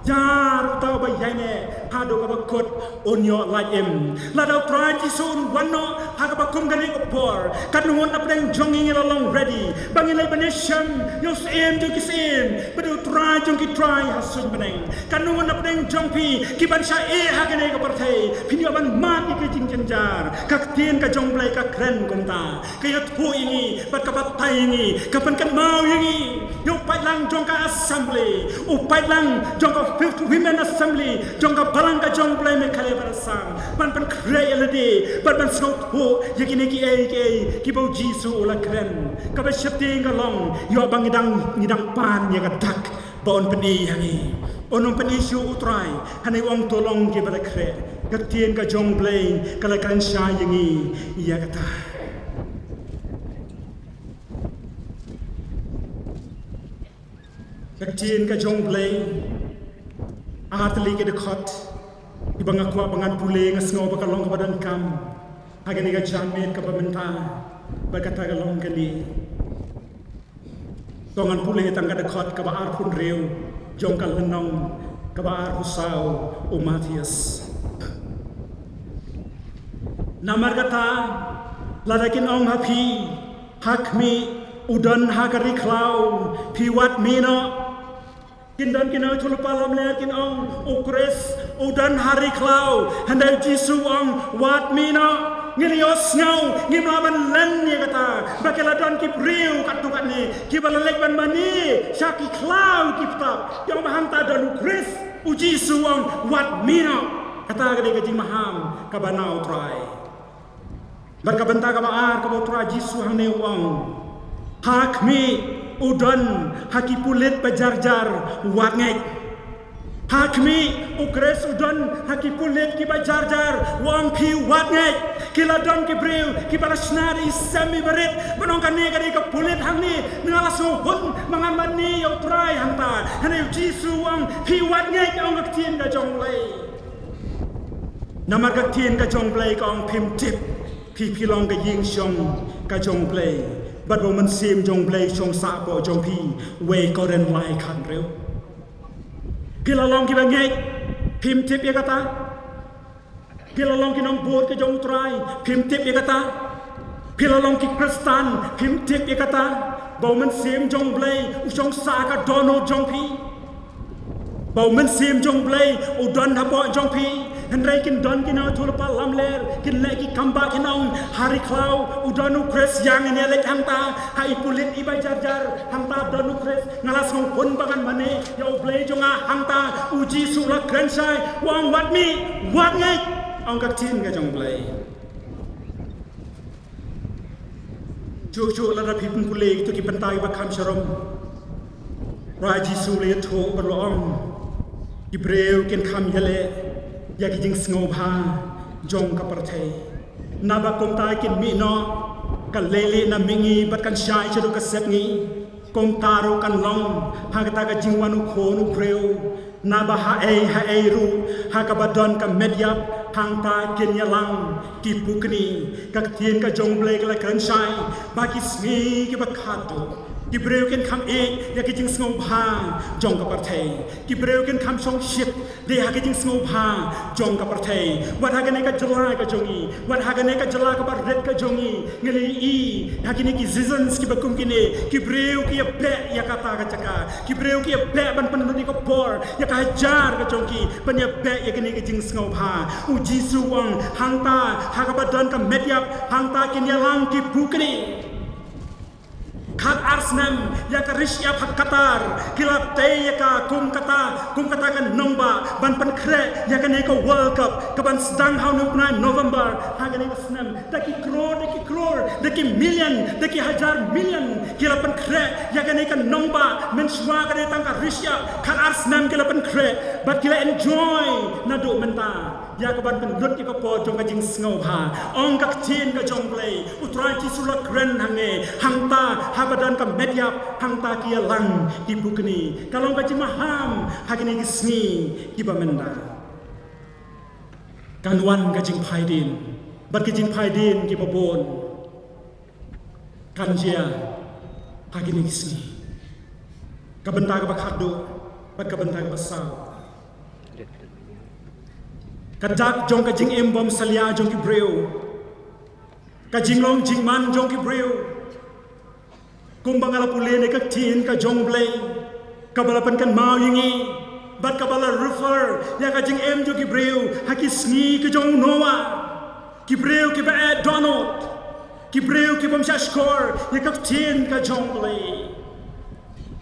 jar uta uba ïaineh haduh kaba kut un ïoh lait im. Lada U Trai Jisu un wan noh ha kaba kum kane ka por, katno ngut na pdeng jong ngi ngi la long ready ba ngin leit ban ïashem ïa u Syiem jong ki syiem bad U Trai jong ki trai ha suiñ bneng? Katno ngut na pdeng jong phi ki ban shah ïeh ha kane ka pyrthei, phin ïoh ban mad ïa ka jingjynjar? Ka ktien ka jong U Blei ka kren kumta, ka ïathuh ïa ngi bad ka batai ïa ngi, ka pynkynmaw ïa ngi. Ïa u paidlang jong ka assembly, u paidlang jong ka Fifth Women Assembly jong ka Balang ka jong U Blei Meghalaya Barsang, ban pynkhreh ïa lade bad ban sngewthuh ïa kine kiei kiei kiba U Jisu u la kren. Kaba sheptieng ka long, ïoh ba ngi dang, ngi dang pan ïa ka dak ba un pyni ïa ngi. Un ym pyni shuh U Trai, hynrei u ong to long kiba la khreh. Ka ktien ka jong U Blei ka la kren shai ïa ngi ïa kata. Ka ktien ka jong U Blei, ar tylli ki dkhot kiba nga kwah ba ngan pule, nga sngew ba ka long kaba donkam ha kane ka janmiet kaba mynta, bad kata ka long kane. To ngan pule tang ka dkhot kaba arphew hynriew jong ka lynnong kaba arphew saw u Mathaios. Namar kata, lada kin ong ha phi, ha khmih, u don ha ka ri khlaw, phi wad mih noh. Kin don ki nongïathuhlypa lamler kin ong, U Khrist u don ha ri khlaw, hynrei U Jisu u ong, wad mih noh. Ngi la ïohsngew, ngim lah ban len ïa kata ba ki la don ki briew katto katne kiba la leit ban mane sha ki khlaw ki btap, ki ong ba hangta don U Khrist. U Jisu u ong, wad mih noh. Kata ka dei ka jingmaham kaba na U Trai. Bad ka bynta kaba ar kaba U Trai Jisu hangne u ong, ha khmih, u don ha ki pulit ba jar jar, wad ngeit. Ha khmih, U Khrist u don ha ki pulit kiba jar jar, u ong phi wad ngeit. Ki la don ki briew kiba la shna da i sem iba rit ban ong kane ka dei ka pulit hangne, nga la sngewhun ba ngan mane ïa U Trai hangta. Hynrei U Jisu u ong phi wad ngeit, ong ka ktien ka jong U Blei. Namar ka ktien ka jong U Blei ka ong phim tip phi, phi long ka ïing shong ka jong U Blei, bad ba U Mynsiem jong U Blei u shong sah hapoh jong phi, Wei Korinth lai khathynriew. Phi la long kiba ngeit, phim tip ïa kata? Phi la long ki nongbud ka jong U Trai, phim tip ïa kata? Phi la long ki Khristan, phim tip ïa kata ba U Mynsiem jong U Blei u shong sah ha ka dohnud jong phi? Ba U Mynsiem jong U Blei u don hapoh jong phi. Hynrei kin don ki nongïathuhlypa lamler kin leh ki kambah kin ong, ha ri khlaw u don U Khrist, ïa ngin ïaleit hangta, ha i pulit iba jar jar hangta don U Khrist. Nga la sngewhun ba ngan mane ïa U Blei jong nga hangta. U Jisu u la kren shai, u ong wad mih, wad ngeit, ong ka ktien ka jong U Blei. Shuh shuh lada phi pule kito ki bynta kiba kham sharum, U Trai Jisu u la ïathuh bad u la ong, ki briew kin kham ïaleh ïa ki jingsngewbha jong ka pyrthei. Naba kumta kin mih noh, kan leilieh na mihngi bad kan shai shaduh ka sepngi. Kumta ruh kan long ha kata ka jingwan U Khun u briew. Naba haei haei ruh ha kaba don ka met ïap, hangta kin ïalang ki pukni. Ka ktien ka jong U Blei ka la kren shai ba ki sngi kiba khadduh, ki briew kin kham ïeit ïa ki jingsngewbha jong ka pyrthei. Ki briew kin kham shongshit de ha ki jingsngewbha jong ka pyrthei. Wat ha kane ka jylla ka jong ngi, wat ha kane ka jylla kaba rit ka jong ngi, ngi la ïohi ha kine ki seasons kiba kum kine, ki briew ki ïabeh ïa kata ka jaka. Ki briew ki ïabeh ban pynlut ïa ka bor ïa ka hajar ka jong ki, ban ïabeh ïa kine ki jingsngewbha. U Jisu u ong, hangta ha kaba don ka met ïap, hangta kin ïalang ki pukni. Khat ar snem ïa ka rishya ha Qatar, ki la tei ïa ka kum kata, kum kata ka nongbah ban pynkhreh ïa kane ka World Cup ka ban sdang ha une u bnai November ha kane ka snem. Da ki crore, da ki crore, da ki million, da ki hajar million ki la pynkhreh ïa kane ka nongbah. Mynshuwa ka dei tang ka rishya, khat ar snem ki la pynkhreh bad ki la enjoy naduh mynta ïa ka ban pynlut ïa ka por jong ka jingsngewbha. Ong ka ktien ka jong U Blei, U Trai Jisu la kren hangne, hangta haba don ka met ïap, hangta ki ïalang ki pukni. Ka long ka jingmaham ha kine ki sngi kiba mynta. Kan wan ka jingphaidien bad ka jingphaidien kiba bun. Kan jia ha kine ki sngi. Ka bynta kaba khatduh bad ka bynta kaba saw. Ka dak jong ka jingim bymsalia jong ki briew, ka jinglong jingman jong ki briew, kumba nga la pule na ka ktien ka jong U Blei, kaba la pynkynmaw ïa ngi bad kaba la refer ïa ka jingim jong ki briew ha ki sngi ka jong u Noah. Ki briew kiba eh dohnud, ki briew ki bym shah shkor ïa ka ktien ka jong U Blei.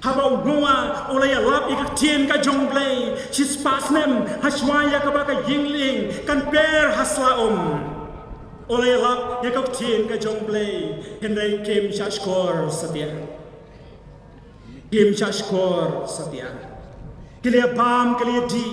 Haba u Noah u la ïalap ïa ka ktien ka jong U Blei, shispah snem hashwa ïa kaba ka ïing lieng kan per ha sla um, u la ïalap ïa ka ktien ka jong U Blei, hynrei kim shah shkor satia. Kim shah shkor satia. Ki la ïabam, ki la ïadih,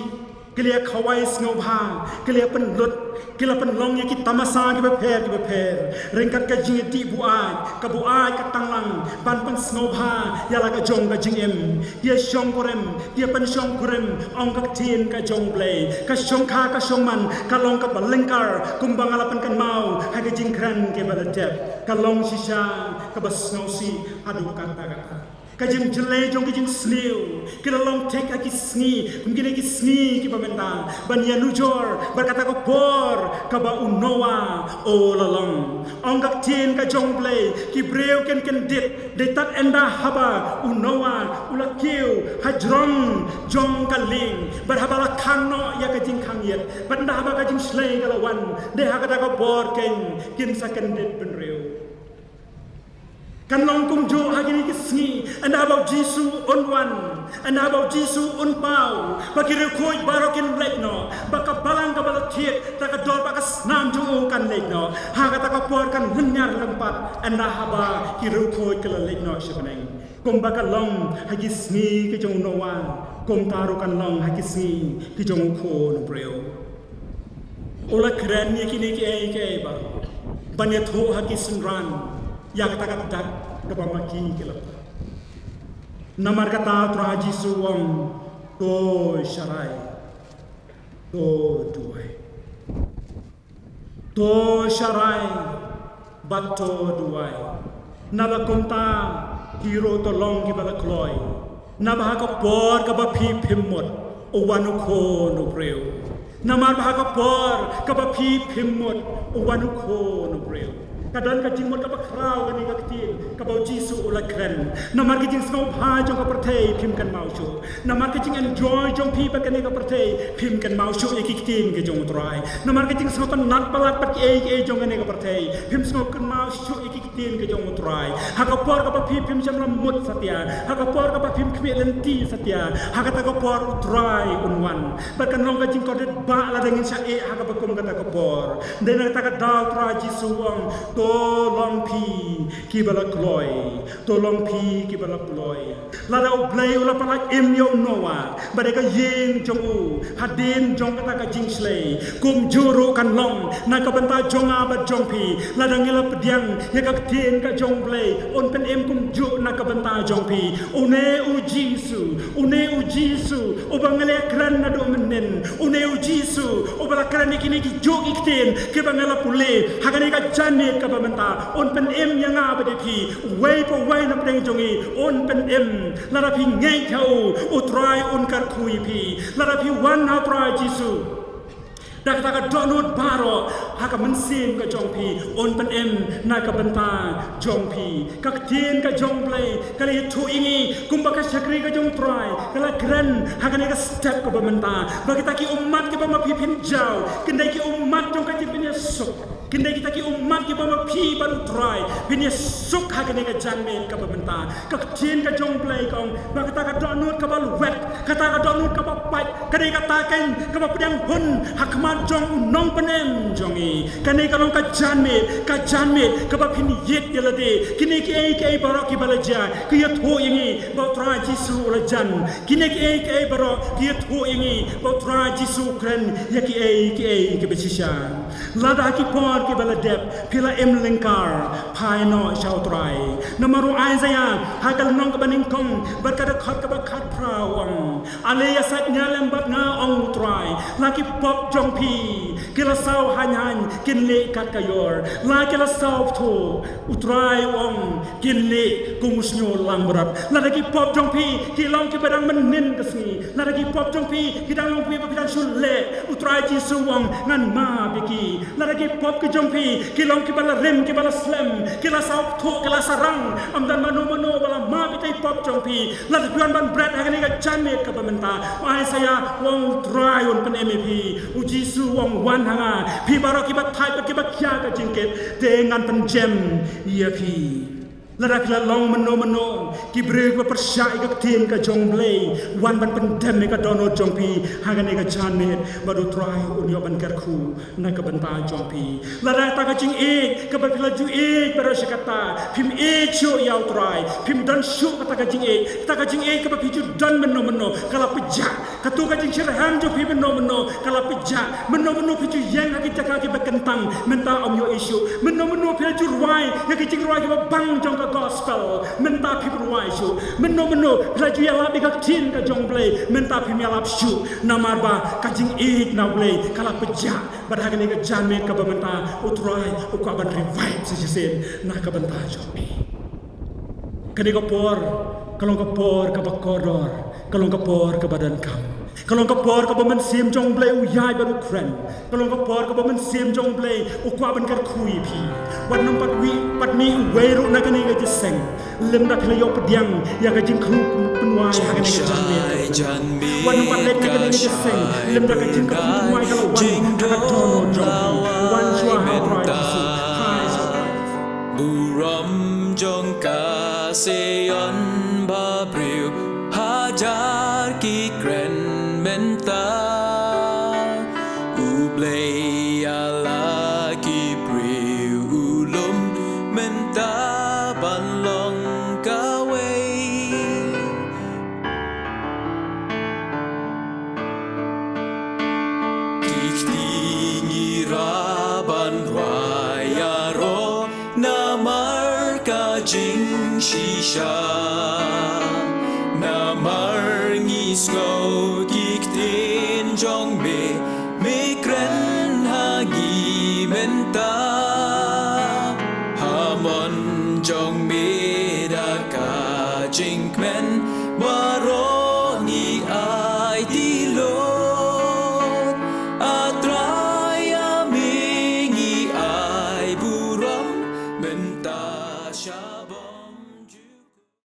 ki la ïakhawai sngewbha, ki la ïapynlut, ki la pynlong ïa ki tamasa kiba pher kiba pher. Ryngkat ka jingïadih buaid, ka buaid ka tanglang ban pynsngewbha ïa la ka jong ka jingim. Ki ïashongkurim, ki ïapynshongkurim, ong ka ktien ka jong U Blei. Ka shongkha ka shongman ka long kaba lyngkar, kumba nga la pynkynmaw ha ka jingkren kaba la dep. Ka long shisha kaba sngewsih haduh katta katta. Ka jingjyllei jong ka jingsniew ka la long thik ha ki sngi kum kine ki sngi kiba mynta, ban ïanujor bad kata ka por kaba u Noah u la long. Ong ka ktien ka jong U Blei, ki briew kin kyndit dei tad ynda haba u Noah u la kiew ha jrong jong ka lieng bad haba la khang noh ïa ka jingkhang ïit, bad ynda haba ka jingshlei ka la wan, dei ha kata ka por keiñ kin sa kyndit bynriew. Kan long kumjuh ha kine ki sngi, ynda haba u Jisu un wan, ynda haba u Jisu un paw, ba ki riewkhuid baroh kin leit noh, ba ka balang kaba la thied da ka dor ba ka snam jong u kan leit noh. Ha kata ka por kan lynñiar lympat ynda haba ki riewkhuid ki la leit noh sha bneng. Kumba ka long ha ki sngi ki jong u Noah, kumta ruh kan long ha ki sngi ki jong u Khun u briew. U la kren ïa kine kiei kiei baroh ban ïathuh ha ki synran ïa kata ka dak kaba ma ki ki la pait. Namar kata u Trai Jisu u ong, to sharai, to duwai. To sharai bad to duwai. Naba kumta phi ruh to long kiba la kloi. Naba ha ka por kaba phi phim mut, u wan u Khun u briew. Namar ba ha ka por kaba phi phim mut, u wan u Khun u briew. Ka don ka jingmut kaba khraw kane ka ktien kaba u Jisu u la kren. Namar ka jingsngewbha jong ka pyrthei phim kynmaw shuh. Namar ka jingenjoy jong phi bad kane ka pyrthei phim kynmaw shuh ïa ki ktien ki jong u Trai. Namar ka jingsngewtynnat palat bad kiei kiei jong kane ka pyrthei phim sngewkynmaw shuh ïa ki ktien ki jong u Trai. Ha ka por kaba phi phim shym la mut satia, ha ka por kaba phim khmih lynti satia, ha kata ka por u Trai un wan. Bad kan long ka jingkordit bah lada ngin shah ïeh ha kaba kum kata ka por. Dei na kata ka daw u Trai Jisu u ong, to long phi kiba la kloi, to long phi kiba la kloi. Lada U Blei u la pyllait im ïa u Noah bad ïa ka ïing jong u hadien jong kata ka jingshlei, kumjuh ruh kan long na ka bynta jong nga bad jong phi. Lada ngi la pdiang ïa ka ktien ka jong U Blei, un pynim kumjuh na ka bynta jong phi. Une u Jisu, une u Jisu uba ngi la kren naduh mynnin, une u Jisu uba la kren ïa kine kijuh ki ktien kiba ngi la pule ha kane ka janmiet kaba mynta, un pynim ïa nga bad ïa phi. Uwei pa uwei na pdeng jong ngi un pynim. Lada phi ngeit ha u, u Trai un kyrkhu ïa phi. Lada phi wan ha u Trai Jisu da kata ka dohnud baroh, Ha ka mynsiem ka jong phi, un pynim na ka bynta jong phi. Ka ktien ka jong U Blei ka la ïathuh ïa ngi kumba ka shakri ka jong U Trai ka la kren ha kane ka step kaba mynta, ba kita ki ummat kiba ma phi phin jaw kin dei ki ummat jong ka jingpynïasuk. Kin dei kita ki ummat kiba ma phi bad U Trai phin ïasuk ha kane ka janmiet kaba mynta. Ka ktien ka jong U Blei ka ong ba kata ka dohnud kaba lwet, kata ka dohnud kaba pait, ka dei kata keiñ kaba pdiang hun ha khmat jong u nongpynim jong ngi. Kane ka long ka janmiet, ka janmiet kaba phin ïit ïa lade. Kine kiei kiei baroh kiba la jia ki ïathuh ïa ngi ba U Trai Jisu u la jan. Kine kiei kiei baroh ki ïathuh ïa ngi ba U Trai Jisu u kren ïa kiei kiei kiba shisha. Lada ha ki por kiba la dep phi la im lyngkar, phai noh sha U Trai. Namar u Isaiah ha ka lynnong kaba nyngkong bad ka dkhot kaba khatphra u ong, ale ïasaid nia lem bad nga, ong U Trai, la ki pop jong phi ki la saw haiñ haiñ kin lieh kat ka ïor, la ki la saw bthuh, U Trai u ong, kin lieh kum u shñiuh langbrot. Lada ki pop jong phi ki long kiba dang mynnin ka sngi, lada ki pop jong phi ki dang long kiba phi dang shu leh, U Trai Jisu u ong, ngan map ïa ki. Lada ki pop ki jong phi ki long kiba la rim, kiba la slem, ki la saw bthuh, ki la sarang, ym don mano mano ba la map ïa ki pop jong phi. Lada phi wan ban bret ha kane ka janmiet kaba mynta, u Isaiah u ong U Trai un pynim ïa phi. U Jisu u ong wan ha nga, phi baroh kiba thait bad kiba khia ka jingkit, te ngan pynjem ïa phi. Lada phi la long mynno mynno ki briew kiba pyrshah ïa ka ktien ka jong U Blei, wan ban pyndem ïa ka dohnud jong phi ha kane ka janmiet, bad U Trai un ïoh ban kyrkhu na ka bynta jong phi. Lada kata ka jingïeit kaba phi la ju ïeit baroh shi katta, phim ïeit shuh ïa U Trai, phim don shuh kata ka jingïeit, kata ka jingïeit kaba phi ju don mynno mynno ka la pjah. Kato ka jingshyrkhei jong phi mynno mynno ka la pjah. Mynno mynno phi ju ïeng ha ki jaka kiba kyntang, mynta ym ïohi shuh. Mynno mynno phi la ju rwai ïa ki jingrwai kiba bang jong ka gospel, mynta phim rwai shuh. Mynno mynno phi la ju ïalap ïa ka ktien ka jong U Blei, mynta phim ïalap shuh. Namar ba ka jingïeit na U Blei ka la pjah. Bad ha kane ka janmiet kaba mynta U Trai u kwah ban revive sa shisien na ka bynta jong phi. Kane ka por ka long ka por kaba kordor, ka long ka por kaba donkam, ka long ka por kaba mynsiem jong U Blei u ïaid bad u kren, ka long ka por kaba mynsiem jong U Blei u kwah ban kyrkhu ïa phi. Wat nym pat wi, pat mih uwei ruh na kane ka jingïaseng lymda phi la ïoh pdiang ïa ka jingkyrkhu pynwai ha kane ka janmiet. Wat nym pat leit na kane ka jingïaseng lymda ka jingkyrkhu pynwai ka la wan ha ka dohnud jong phi. Wan shuwa ha U Trai Jisu. Hai shuwa. Burom jong ka Zion ba briew hajar ki kren mynta. U Blei ïa la ki briew u lum mynta ban long kawei. Ki kti ngi rah ban rwai ïaroh namar ka jingshisha. Namar ngi sngew ki ktien jong me, me kren ha ngi mynta. Ha mon jong